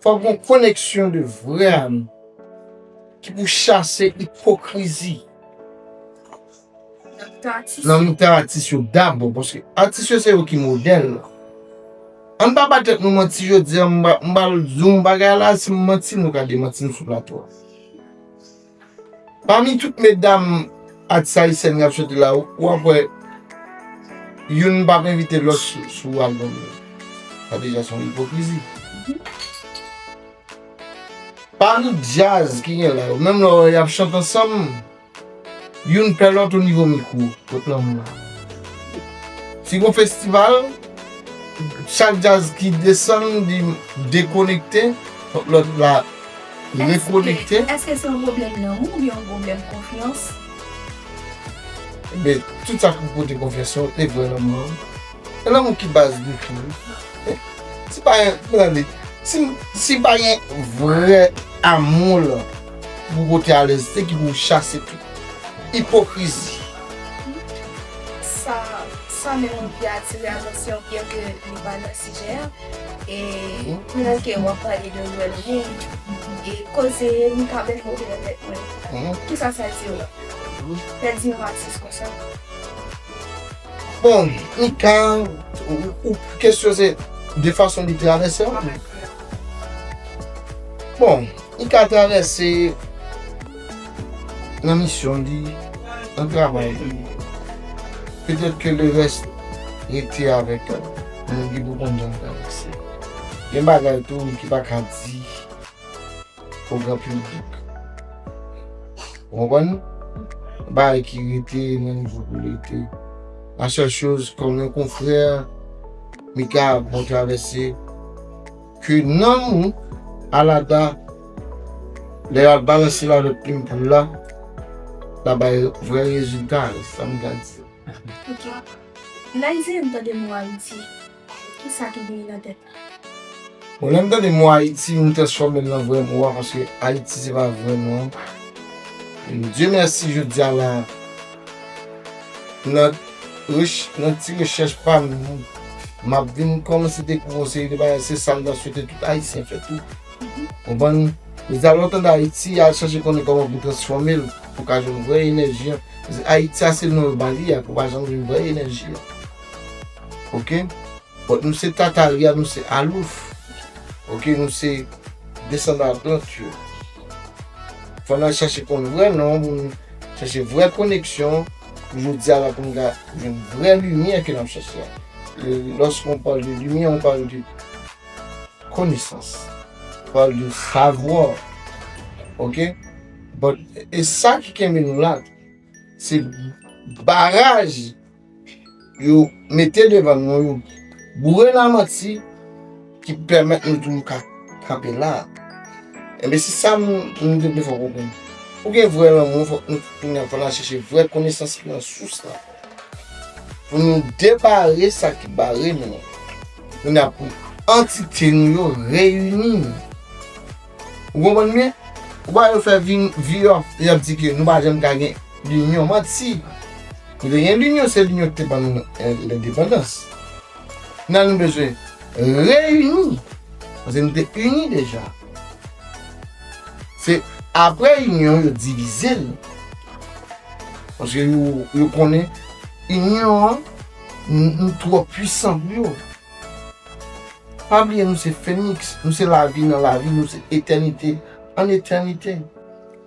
Fòk gen koneksyon de vrè amou ki pou chase ipokrizi nan mitan atis yo dabò, paske atis yo se yo ki modèl la. Ann pa ba tèt nou manti jodi a, m pa m pa di yon bagay la, si m manti nou ka demanti m sou plato a. Pami tout medam atis ayisyèn k ap chante la, w ap wè youn p ap envite lòt sou, sou albòm yo. Sa deja se yon ipokrizi. Pami djaz ki gen la yo, menm lè w wè y ap chante ansanm, youn pè lòt onivo mikwo, kot lanmou la. Si gon festival, chak djaz ki desann, li dekonekte, fòk lòt la rekonekte. Èske se yon pwoblèm lanmou oubyen yon pwoblèm konfyans? Men tout sa ki pote konfyans yo, e vrè lanmou an. E lanmou ki baz de tou. Si pa gen, tande, si, si pa gen vrè amou la pou pote alèzte ki pou chase tout ipokrizi. Sa, sa menm anvi atire atansyon, byen ke li pa nan sijè a. E pandan ke w ap pale de vrè lanmou, e koze m ka menm monte nan tèt mwen. Kisa sa di w? Pèdi yon atis konsa. Bon, Mika, ou, ou kesyon se de fason li travèse w? Bon, li ka travèse nan misyon li, nan travay li. Petèt ke le rès rete avèk moun ki pou konn jan l travèse. Gen bagay tou ki pa ka di o gran piblik. Ou konprann? Bagay ki rete nan nivo pou l rete. La seule chose, kòm yon konfrè, Mika ap bon travèse, ke nanm ou, alada, lè y ap balanse l avèk plim poul la, l ap bay vrè rezilta, sa m ka di. Ok. Lè Ayiti tande mo Ayiti, kisa ki vini nan tèt la? Bon, lè m tande mo Ayiti, m transfòme l nan vrè mo a, paske Ayiti se pa vrè non an. Dye mèsi, jodi a la, nan, rech- nan ti rechèch pa m, m ap vin kòmanse dekouvri yon seri de bagay, se sa m ta swete tout Ayisyen fè tou. Konprann? Deja lè w tande Ayiti, al chache konnen kòman pou transfòme l, pou w ka jwenn vrè enèji an. Paske Ayiti a se non yo ba li a, pou w pa janm jwenn vrè enèji an. Ok? Bon, nou se tatari a, nou se alouf. Ok, nou se desandan plant yo. Fò n al chache konn vrè non, pou n chache vrè koneksyon, pou jodi a la, pou n ka jwenn vrè limyè ke n ap chache a. E lorsqu'on parle de lumière, on parle de connaissance. On parle de savoir. Ok? But, e sa ki kenbe nou la, se baraj yo mete devan nou, yo boure nan manti ki pèmèt nou toujou ka kanpe la. Enben, se sa m, m te vle fè w konprann. Pou gen vrè lanmou, fòk nou tounen, fòk n al chèche vrè konesans ki nan sous la. Pou nou debare sa ki bare nou. Nou ap pou antite nou yo reyini. Ou konprann byen? Ou pa yo fè vin, vi off, y ap di ke nou pa janm ka gen linyon. Manti. Nou te gen linyon, se linyon ki te ban nou, eh, lendepandans. Nan nou bezwen reyini. Paske nou te ini deja. Se apre inyon, yo divize l. Paske yo, yo konnen inyon an, n- nou twò pwisan pou yo. Pa bliye, nou se feniks, nou se lavi nan lavi, nou se etènite an etènite.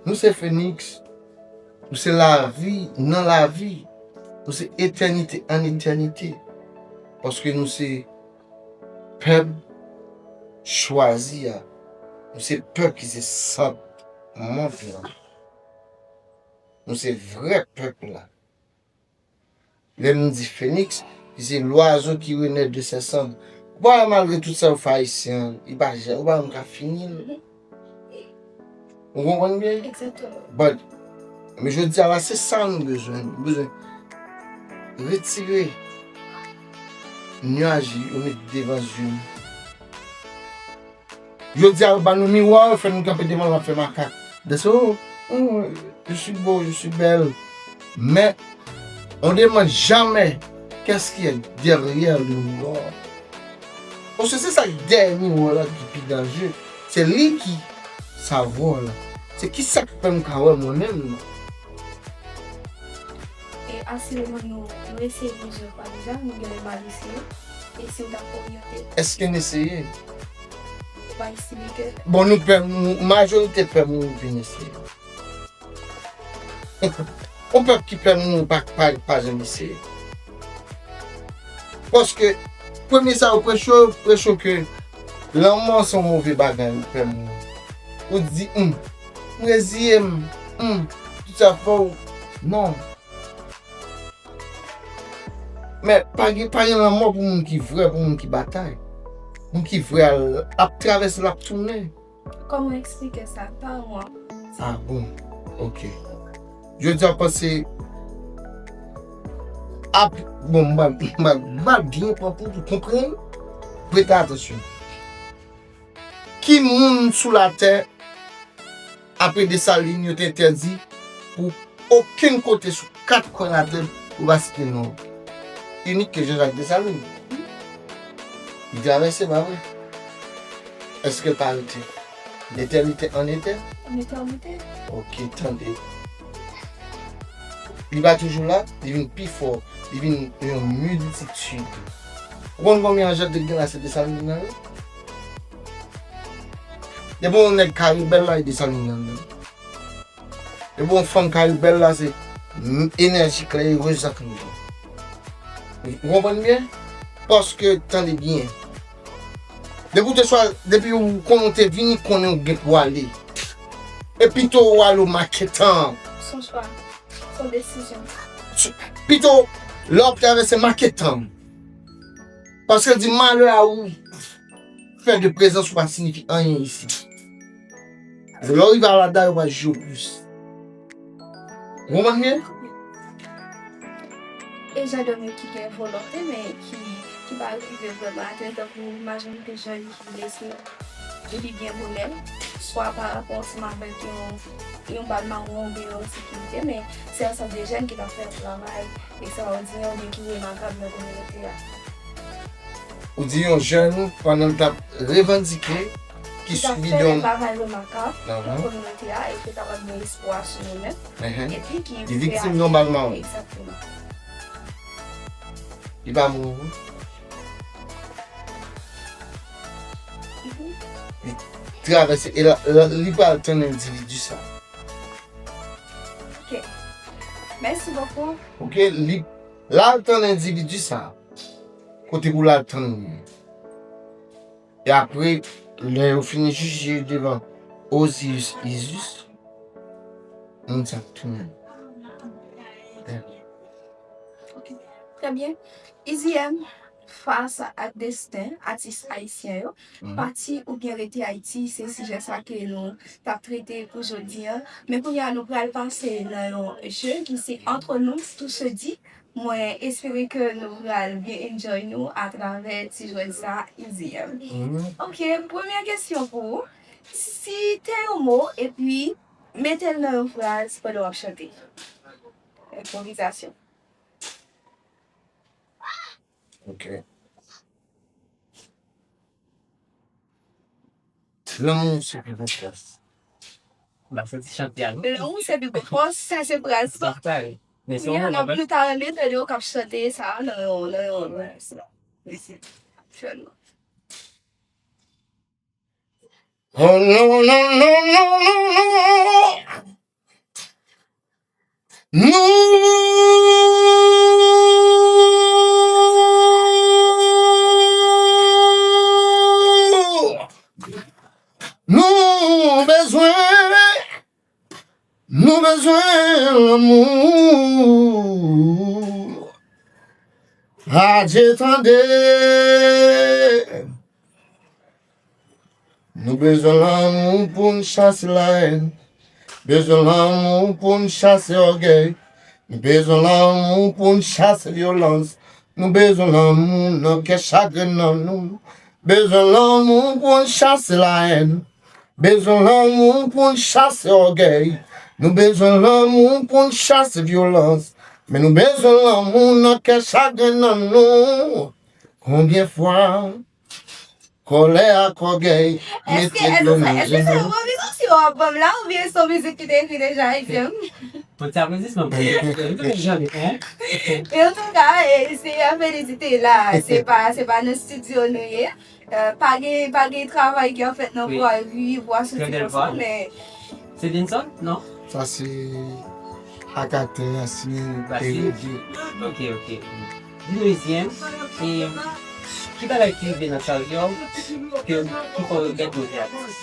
Nou se feniks, nou se lavi nan lavi, nou se etènite an etènite. Paske nou se pèp chwazi a, nou se pèp ki se sant mond lan. Nou se vrè pèp la. Lè m di feniks, ki se lwazo ki renè de sè sann. Ou pa wè malgre tout sa yo fè Ayisyen an, li pa janm, ou pa janm ka fini l. Ou konprann byen? Exactement. But, men jodi a la, se sa nou bezwen. Nou bezwen retire nyaj yo met devan zye nou. Jodi a, yo ba nou miwa, yo fè nou kanpe devan l, n ap fè makak. Dèske, oh, oh, je suis beau, je suis belle. Men, on demande jamais qu'est-ce qui est derrière le miroir. Paske se sa k dèyè miwa la ki pi danje. Se li ki savwa la. Se kisa k fè m ka wè mwen menm nan. E asireman nou, nou eseye plizyè fwa deja, nou genlè mal eseye. E si w t ap oryante? Èske n eseye? Ou pa estime ke? Bon, nou pè mouri, majorite pè mouri vin eseye. Yon pèp ki pè mouri pa, pa, pa janm eseye. Paske, premye sa yo preche, yo preche ke lanmò se yon move bagay, ou pè mouri. Ou di, hmm, m reziye m, hmm, tout sa fè w. Non. Men, pa gen, pa gen lanmò pou moun ki vrè, pou moun ki batay. Moun ki vrè a, l ap travèse, l ap tounen. Kòman w eksplike sa? Parèy mwen. Ah bon, ok. Jodi a, m panse ap, bon, m va, m va, m va byen pran pou, pou konprann. Prete atansyon. Ki moun sou latè, apre Desalin, yo te entèdi pou okenn kote sou kat kwen latè pou pa site non? Inik ke Jean-Jacques Dessalines. Li travèse, pa vre? Èske l pa rete? Letènite an etè? An etènite. Ok, tande. Li pa toujou la, li vin pi fò, li vin yon miltitid. Ou konn konbyen anjèt te gen la, se Desalin nan yo? Depi yon nèg ka rebèl la, e Desalin nan menm. Depi yon fanm ka rebèl la, se m-, enèji klè e rèz ak nou. Ou konprann byen? Paske, tande byen. Depi w te chwa-, depi w konnen w te vini, konnen w gen pou ale. E pito w ale w make tan. Son chwa. Son desizyon. Pito, lè w ap travèse, make tan. Paske l di malè a ou fè de prezans ou pa siyifi anyen isi. Lè w rive a la, dayè w pa jije w plis. Ou konprann byen? E jan de moun ki gen volonte, men ki, ki pa rive vrèman atenn, tankou majorite jèn ki lese li byen bonè, swa pa rapò ansanm avèk yon, yon bal mawon oubyen yon sekirite, men se ansanm de jèn ki t ap fè travay ekstraòdinè oubyen ki remakab nan kominote a. Ou di yon jèn, pandan l t ap revandike, ki sibi de yon travay remakab nan kominote a e ki kapab gen espwa sou li menm, epi ki viktim yon bal mawon. Egzakteman. Li pa mouri. Li travèse, e la, la, li pral tann endividi sa. Ok. Mèsi bokou. Ok, li, l al tann endividi sa. Kote pou l al tann li. E apre, lè yo fini jije devan Oziyis Izis, moun sa tounen. Ok. Trè byen. Izi M, Fas ak Desten, atis ayisyen yo. Pati oubyen rete Ayiti, se sijè sa ke nou t ap trete pou jodi a. Men kounye a, nou pral pase nan yon je ki se Entre nous, tout se dit. Mwen espere ke nou pral byen enjoy nou atravè ti jwèt sa, Izi M. Ok, premyè kesyon pou ou. Site yon mo epi mete l nan yon fraz pandan w ap chante. Enpwovizasyon. Ok. Lanmou se pi gwo fòs. N ap fè ti chante a nou. Lanmou se pi gwo fòs, sa se fraz la. Sa fraz. Men se yon... Kounye a, n ap nou ta renmen tande w k ap chante sa nan yon, nan yon... Fè nou. Oh non, non, non, non, non, non. Nou, nou bezwen, nou bezwen lanmou. Adye tande. Nou bezwen lanmou pou n chase lahèn. Bezwen lanmou pou n chase ògèy. Nou bezwen lanmou pou n chase vyolans. Nou bezwen lanmou nan kè chagren nan nou. Bezwen lanmou pou n chase lahèn. Bezwen lanmou pou n chase ògèy. Nou bezwen lanmou pou n chase vyolans. Men nou bezwen lanmou nan kè chagren nan nou. Konbyen fwa kòlè ak ògèy mete dlo nan je nou? Èske se yon bon mizik si w ap ban m la, oubyen se yon mizik ki te ekri deja, Izyèm? Bon, ti aplodisman pou li. Li tounen janm, hein? Men antouka, e, se yon felisite la. Se pa, se pa nan estidyo nou ye. Euh, pa gen, pa gen travay ki ap fèt nan vwa, wi, vwa soti konsa, men. Se Denson, non? Sa se ak aktè Yasin Eredi. Ok, ok. Di nou, Izyèm, e ki bagay ki rive nan karyè w ke, ki fè w regrèt ou te atis?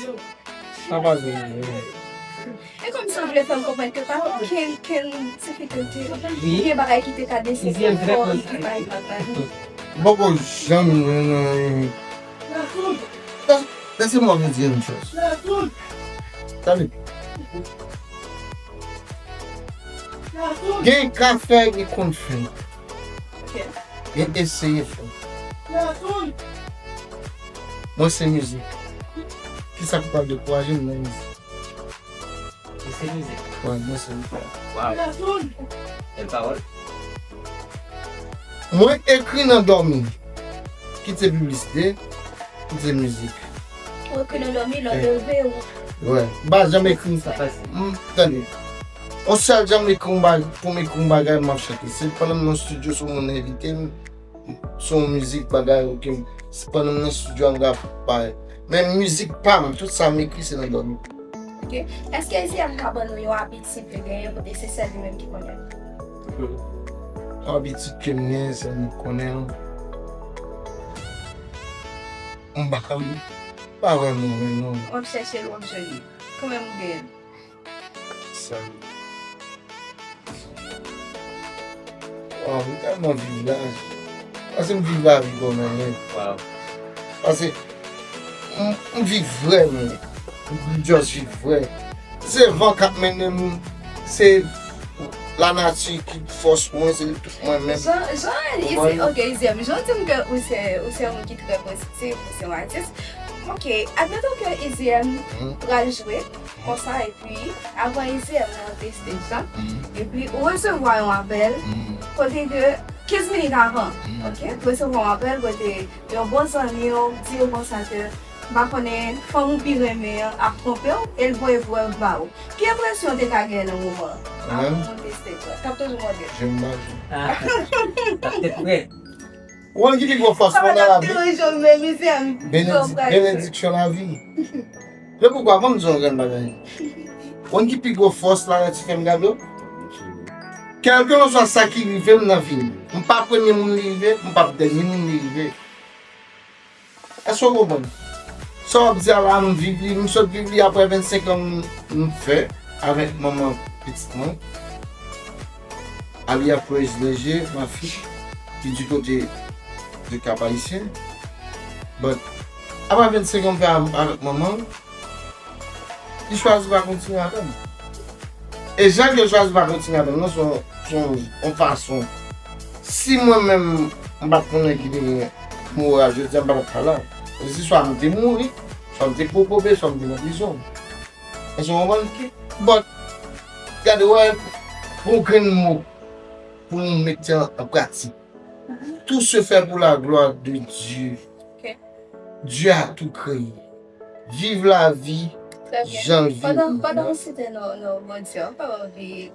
Sa pa janm rive. E kòmsi w vle fè m konprann ke pa t okenn, kenn difikilte, okenn bagay ki te ka deside fò epi pa epi pa. M poko janm jwenn anyen. Lèse mwen di yon chòs. Tande. Gen ka fè, gen konn fè. Gen eseye fè. Mwen se mizik. Kisa ki pral dekouraje m nan mizik? Ou se mizik? Wi, mwen se mizik. Waw. Bèl pawòl. Mwen ekri nan dòmi. Kite piblisite, kite mizik. Ou ekri nan dòmi, lè w leve, ou. Wi, m pa janm ekri sa. M, tande. On sèl jan m ekri yon bagay, pou m ekri yon bagay, m ap chante. Se pandan m nan estidyo, se yon moun envite m. Son mizik, bagay, ok. Se pandan m nan estidyo a, m ka parèt. Men mizik pa m, tout sa m ekri, se nan dòmi. Ok. Èske Izyèm ka ban nou yon abitid ke genyen kote se sèl li menm ki konnen l? Yon abitid ke m genyen, sèl mwen ki konnen l. M pa, m pa vrèman, vrèman. W ap chèche l, w ap jwenn li. Kanmenm ou genyen l. Sa. Waw, m tèlman viv la. Paske m viv lavi kòm mwen. Waw. Paske m, m viv vrè, mwen. M just viv vrè. Se van k ap mennen m, se lanati ki fòs mwen, se li tout mwen menm. Jan, jan, Izyèm, ok, Izyèm, jan w di m ke ou se, ou se yon moun ki trè pozitif, ou se yon atis. Ok, admeton ke Izyèm pral jwe konsa, epi avan Izyèm monte stage la, epi ou resevwa yon apèl, kote ke kenz minit avan, ok, ou resevwa yon apèl kote yon bon zanmi w di w konsa ke, m pa konnen, fanm ou pi renmen an ap twonpe w, e l voye prèv ba ou. Ki enpresyon w te ka gen nan moman an? Avan w monte stage la? T ap toujou mande. Je m pa jwe. T ap tèt prè. Ou konn ki pi gwo fòs mwen nan lavi? Benediksyon lavi. Se poukwa, ban m di w yon grenn bagay. Ou konn ki pi gwo fòs lanati fè m gade w? Kèlkelanswa sa ki rive m nan vi m, m pa premye moun li rive, m p ap dènye moun li rive. Èske w konprann? Sa w ap di a la, m viv li, m sot viv li apre vennsenk an m, m fè avèk manman pitit mwen. Aliya Praise Léger, ma fille, ki di kote de Cap Haïtien. But, apre vennsenk an m fè avèk manman, li chwazi pa kontinye avè m. E jan ke l chwazi pa kontinye avè m nan, se yon, se yon, yon fason. Si mwen menm, m pa t konnen ki te gen moral jodi a, m pa t ap pale la. Se swa m te mouri, swa m te kokobe, swa m te nan prizon. Èske w konprann? But, gade, wè, yon grenn mo pou nou mete an, an pratik. Tout se fait pour la gloire de Dieu. Ok. Dieu a tout créé. Viv lavi jan l vin. Pandan, pandan w site non, non Bondye, m pa anvi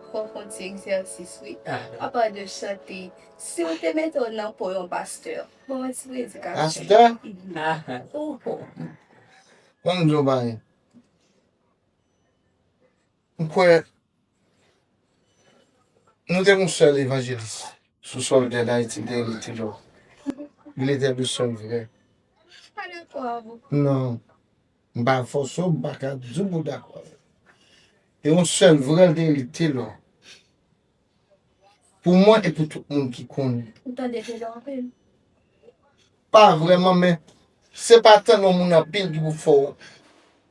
fè w fè yon ti egzèsis, wi. Apa de chante, si w te mete w nan po yon pastè, ban m yon ti predikasyon. Pastè? Ban m di w yon bagay. M kwè, nou te gen yon sèl evanjelis sou sòl tè Dayiti, Daily Taylor. Il était le seul vrai. Pa dakò avè w. Non. M pa fòse w, m pa ka di w pou w dakò avè m. E yon sèl vrè Daily Taylor. Pou mwen e pou tout moun ki konnen. Ou tande Taylor anpil? Pa vrèman, men se pa tande yon moun anpil ki pou fè w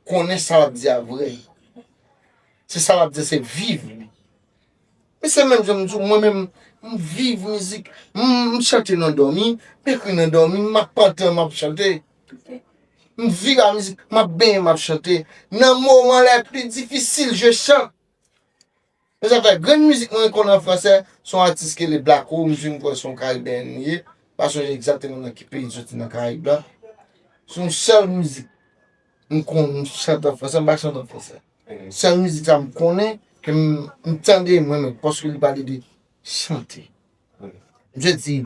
konnen sa l ap di a vrè. Se sa l ap di, se viv li. Men se menm jan m di w, mwen menm, m viv mizik. M, m chante nan dòmi, m ekri nan dòmi, m ap pantan, m ap chante. M viv a mizik, m ap benyen, m ap chante. Nan moman les plus difficiles, je chante. Men sa fè grenn mizik mwen konn an fransè, se yon atis ki rele Blacko, m di m kwè se yon Karibeyen li ye. Pa sonje egzakteman nan ki peyi l soti nan Karayib la. Se yon sèl mizik m konn chante an fransè, m pa chante an fransè. Sèl mizik sa m konnen, ke m, m tande, mwen menm, paske li pale de chante. Misye di,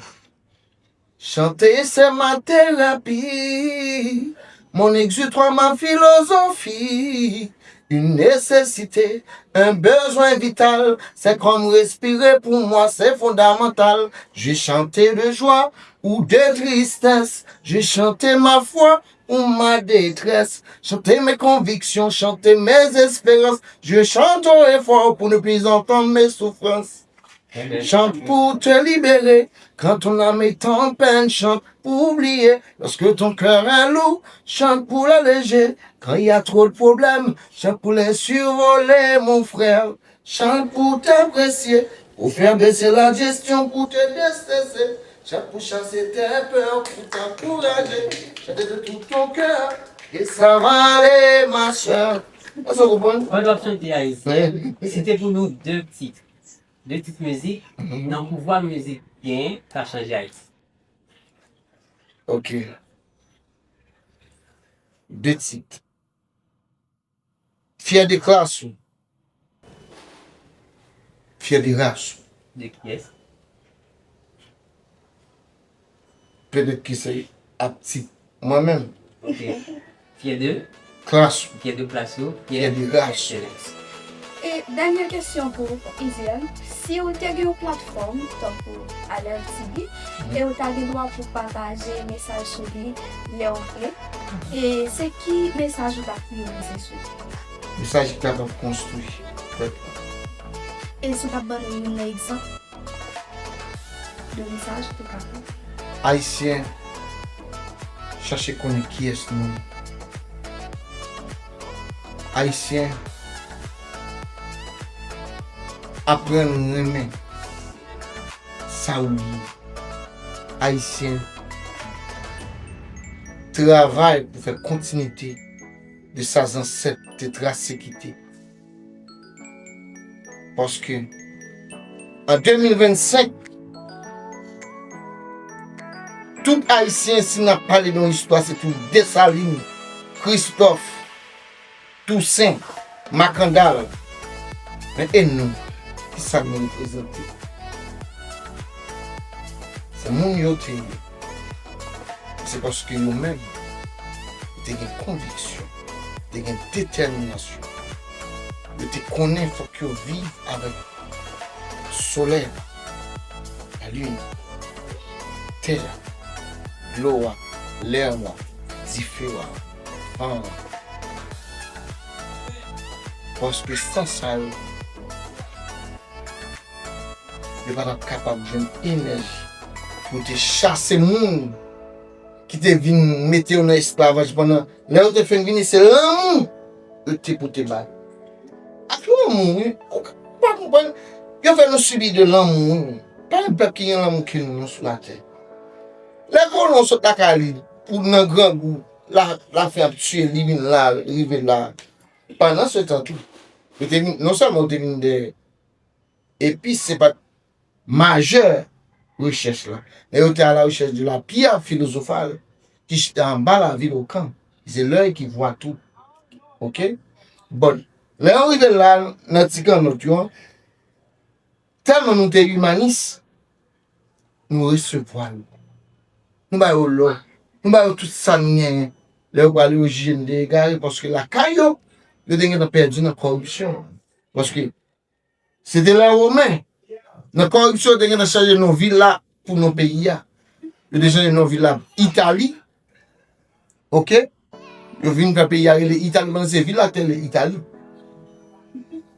chanter, c'est ma thérapie, mon exutoire, ma philosophie. Une nécessité, un besoin vital. C'est comme respirer pour moi, c'est fondamental. Je chante de joie ou de tristesse. Je chante ma foi ou ma détresse. Chanter mes convictions, chanter mes espérances. Je chante haut et fort pour ne plus entendre mes souffrances. Chante pour te libérer quand ton âme est en peine. Chante pour oublier lorsque ton cœur est lourd. Chante pour l'alléger quand il y a trop de problèmes. Chante pour les survoler, mon frère. Chante pour t'apprécier, pour faire baisser la gestion, pour te déstresser. Chante pour chasser tes peurs, pour t'encourager. Chante de tout ton cœur, et ça va aller, ma sœur. Èske w konprann? Mwen t ap chante a isi. Site pou nou de tit. De tit mizik, nan pouvwa mizik genyen ka chanje Ayiti. Ok. De tit. Fyè de klas ou. Fyè de ras ou. De kiyès? Petèt ke se ap tit mwen menm. Ok. Fyè de? Klas ou. Fyè de klas ou. Fyè de ras ou. E dènye kesyon pou Izian, si w te gen yon platfòm tankou Alèl T V, e w ta gen dwa pou pataje mesaj sou li lè w vle, e se ki mesaj ou t ap priyorize sou li? Mesaj ki kapab konstwi pèp la. E si w t ap ban nou youn nan egzanp de mesaj ou te ka fè? Ayisyen, chache konnen kiyès nou ye. Ayisyen, aprann renmen sa ou ye. Ayisyen, travay pou fè kontinite de sa zansèt te trase kite. Paske an de mil vennsenk, tout Ayisyen, si n ap pale de yon istwa, se tou Desalin, Kristòf, Tousen, Makandal. Men e nou, kisa nou reprezante? Se moun yo te ye. Se paske yo menm, yo te gen konviksyon, yo te gen detèminasyon. Yo te konnen fòk yo viv avèk solèy, lalin, tè a, dlo a, lè a, dife a, van an. Paske san sa yo, yo pa t ap kapab jwenn enèji pou te chase moun ki te vin mete yo nan esklavaj pandan lè yo te fin vini, se lanmou yo te pote ba yo. Ak lanmou, wi. Ou ka, ou pa konprann? Yo fè nou sibi de lanmou, wi. Pa gen pèp ki gen lanmou ke nou, non, sou latè. Lè kolon sot lakay li, pou nan grangou, la, lafen ap tiye li, vin la, rive la. Pandan se tan tou, yo te vin, non sèlman yo te vin de Epi se pa t majè rechèch la. Men yo te à la recherche de la pierre philosophale ki chita anba lavil Okan. Se l'œil qui voit tout. Ok? Bon, lè yo rive la, nan ti kannòt yo, tèlman nou te imanis, nou resevwa yo. Nou ba yo lò. Nou ba yo tout sa n genyen. Lè yo prale, yo jije n de egare, paske lakay yo, yo te gentan pèdi nan kòripsyon. Paske se te lè Women. Nan kòripsyon, yo te gentan chanje non vil la pou non peyi a. Yo te chanje non vil la Itali. Ok? Yo vin fè peyi a rele Itali, men se vil la te rele Itali.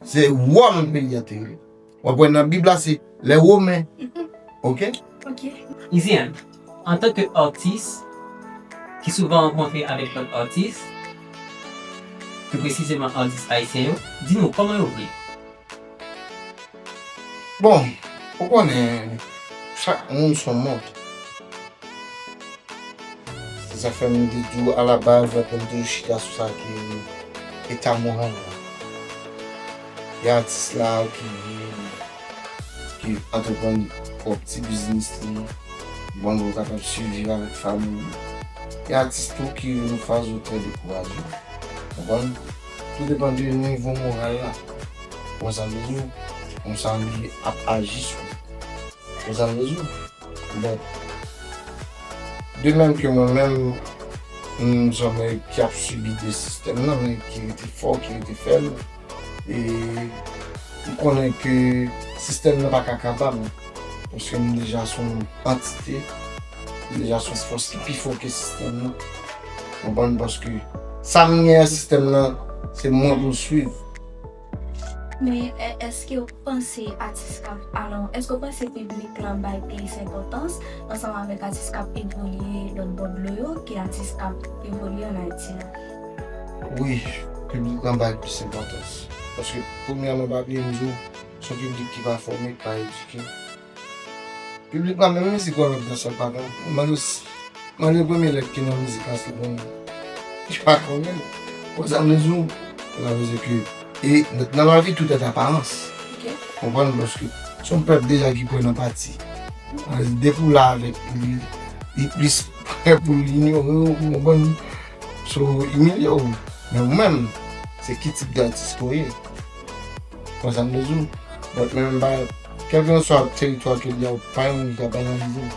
Se Wòm peyi a te rele. W ap wè nan Bib la, se lè Women. Ok? Ok. Izian, antanke atis ki souvan rankontre avèk lòt atis, pi presizeman atis ayisyen yo, di nou kòman yo vle. Bon, ou konnen, chak moun se yon mond. Se sa fè m te di w alabaz, lè m toujou chita sou sa ki eta moral la. Gen atis la ki, ki antreprann pwòp ti biznis li, bon, pou kapab siviv avèk fanmi li. Gen atis tou ki rive nan faz yo trè dekouraje. Konprann? Tou depann de nivo moral la. Konsa m di w, konsa li ap aji sou ou. Konsa m di w. Bon. De menm ke mwen menm, m se yon nèg ki ap sibi de sistèm nan, men ki rete fò, ki rete fèm. E m konnen ke sistèm nan pa ka kaba m. Paske m deja se yon antite, m deja se yon fòs ki pi fò ke sistèm nan. Konprann? Paske sa m gen an sistèm nan, se mwen pou l swiv. Men è- èske w panse atis k ap, alò, èske w panse piblik la bay plis enpòtans ansanm avèk atis k ap evolye lòt bò dlo yo ke atis k ap evolye ann Ayiti la? Wi, piblik la bay plis enpòtans. Paske premyèman, pa bliye m di w, se yon piblik ki pa fòme, ki pa edike. Piblik la menm mizik wè m ap danse l pa konn. Mande, mande premye lèt ki nan mizik la si l konn. Li pa konnen. Konsa m di w, sa vle di ke, e nan lavi tout est apparence. Konprann? Paske se yon pèp deja ki kwè nan pati. Depi w la avèk li, li plis prè pou l inyore w, ou konprann? So, imilye w. Men ou menm, se ki tip de atis ke w ye? Konsa m bezwen. But menm ba, kèlkeswa teritwa ke l ye a, ou pa yon moun ki ap analize.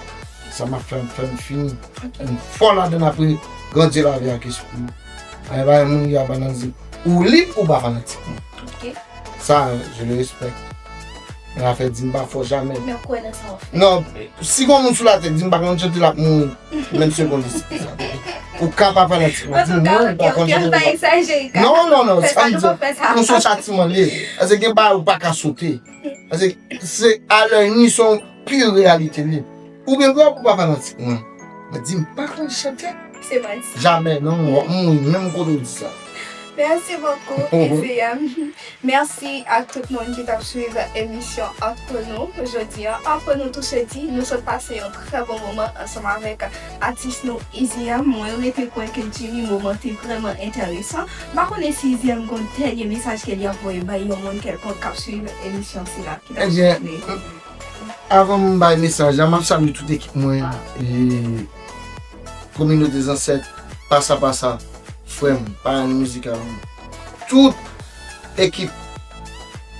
Sa m ap fè, fè m fini. M fò ladan apre grandi lavi ak espri. Ay ba moun ki ap analize. Ou lib ou pa fanatik mwen. Sa, je le respecte. Men afè di m pa fò jamè. Men kwè nan sa w ap fè. Non, si gon moun sou latè di m pa konn chante l ap mouri. Menm segonn isi sa. Ou ka pa fanatik mwen. Di mwen pa konn chante. Non, non, non, sa m di. Yon sou chatiman li. Paske gen bagay ou pa ka sote. Paske se alè ni se yon pi reyalite li. Ou gen dwa pou pa fanatik mwen. Men di m pa konn chante. Se manti. Jamè, non, w ap mouri menm kote w di sa. Merci beaucoup, Iziyam. Mèsi ak tout moun ki t ap swiv emisyon Ant Nou jodi a. Ant Nou tou se di, nou sot pase yon trè bon moman ansanm avèk atis nou Iziyam. Mwen rete kwè ke Jimmy moman te vrèman enteresan. M pa konnen si Iziyam gon dènye mesaj ke li ap voye bay yon moun kèlkonk k ap swiv emisyon sila. Ki t ap swiv. Avan m bay mesaj la, m ap salye tout ekip mwen, e, kominote zansèt, Pasa Pasa, frè m, parèy mizikal mwen. Tout ekip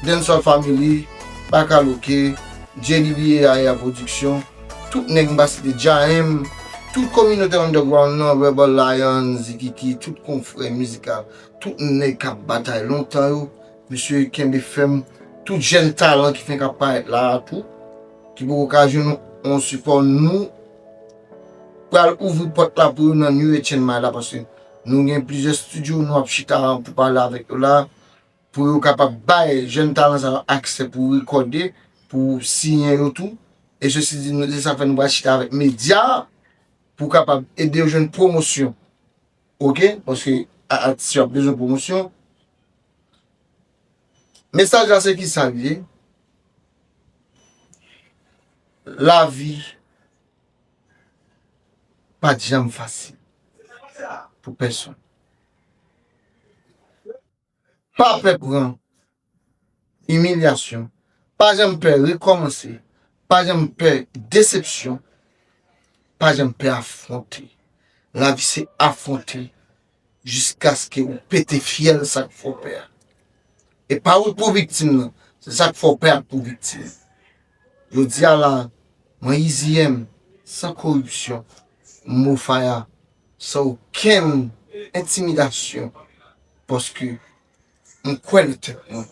Dancehall Family, Bakaloke, J D B A I A Production, tout nèg m pa site, J M, tout kominote underground nan, Rebel Lion, Zikiki, tout konfrè mizikal, tout nèg k ap batay lontan yo, mesye kenbe fèm, tout jèn talan ki fenk ap parèt la a tou, ki poko ka jwenn yon sipò, nou pral ouvri pòt la pou yo nan New Etienne Mile la, paske nou gen plizyè estidyo, nou ap chita pou pale avèk yo la, pou yo kapab bay jèn talan sa yo aksè pou rekòde, pou siyen yo tou. E sesi di, nou, se sa fè nou pral chita avèk medya pou kapab ede yo jwenn pwomosyon. Oke? Paske a- atis yo ap bezwen pwomosyon. Mesaj la se ki sa l ye? Lavi pa t janm fasil pou pèsonn. Pa pè pran imilyasyon, pa janm pè rekòmanse, pa janm pè desepsyon, pa janm pè afwonte. Lavi se afwonte jiskaske ou pete fyèl sa k fè w pè a. E pa ou k pou viktim nan, se sa k fè w pè a k pou viktim. Jodi a la, mwen Izi M, san koripsyon, m ofaya, san okenn entimidasyon, paske m kwè nan tèt mwen,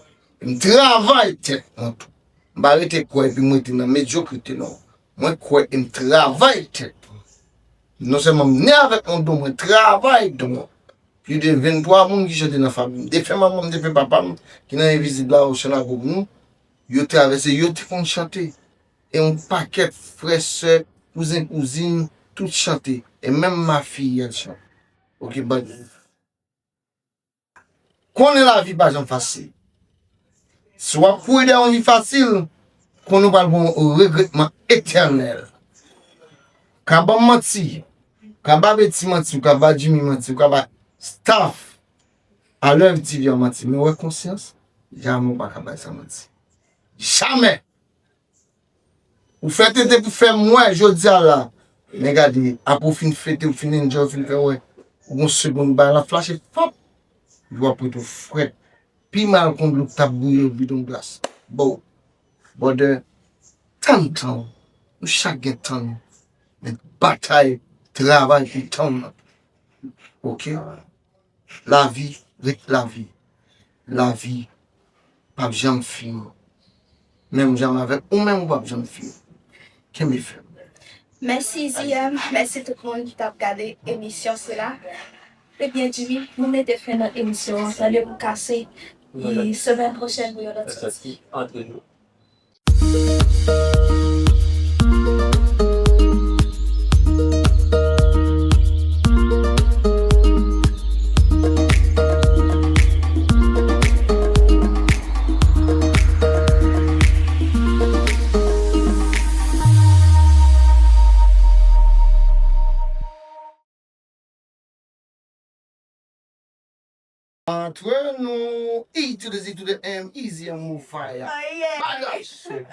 m travay tèt mwen tou. M pa rete kwè epi m rete nan medyokrite non. Mwen kwè e m travay tèt mwen. Non sèlman m ne avèk yon don, mwen travay don mwen. Plis de venntwa moun ki chante nan fanmi m. Defen manman m, defen papa m, ki nan envizib la, Ocean Lago pou nou, yo travèse, yo te konn chante. E yon pakèt frè, sè, kouzen, kouzin, tout chante. E menm ma fille, elle chante. Oke, but, Konnen lavi pa janm fasil. Si w ap kouri dèyè yon vi fasil, konnen w pral pran yon regretman etènèl. Ka ban m manti, ka ba Betty manti, ou ka ba Jimmy manti, ou ka ba staff Alèv T V an manti, men w wè konsyans, jamè w pa ka bay sa manti. Jamè! Ou fè tete pou fè m wè jodi a la. Men gade, apre w fin fete, w fin enjoy, w fin fè wè. Ou gon segonn bay la flache, fòp! Epi w ap rete w frèt. Pi mal kon dlo k t ap bouyi yon bidon glas. Bon, brother, tann tan w. Nou chak gen tan nou. Men batay, travay pou tan w nan. Oke? Lavi ret lavi. Lavi p ap janm fini. Menm jan avèk ou menm ou p ap janm fini. Kenbe fèm. Mèsi Z M, mèsi tout moun ki t ap gade emisyon sila. Ebyen, Jimmy, nou mete fen nan emisyon an. Randevou kase, e semèn pwochèn pou yon lòt sòti. Antre nou. Antre nou, E to the Z to the M, Easy and Move Fire. Bagay sou.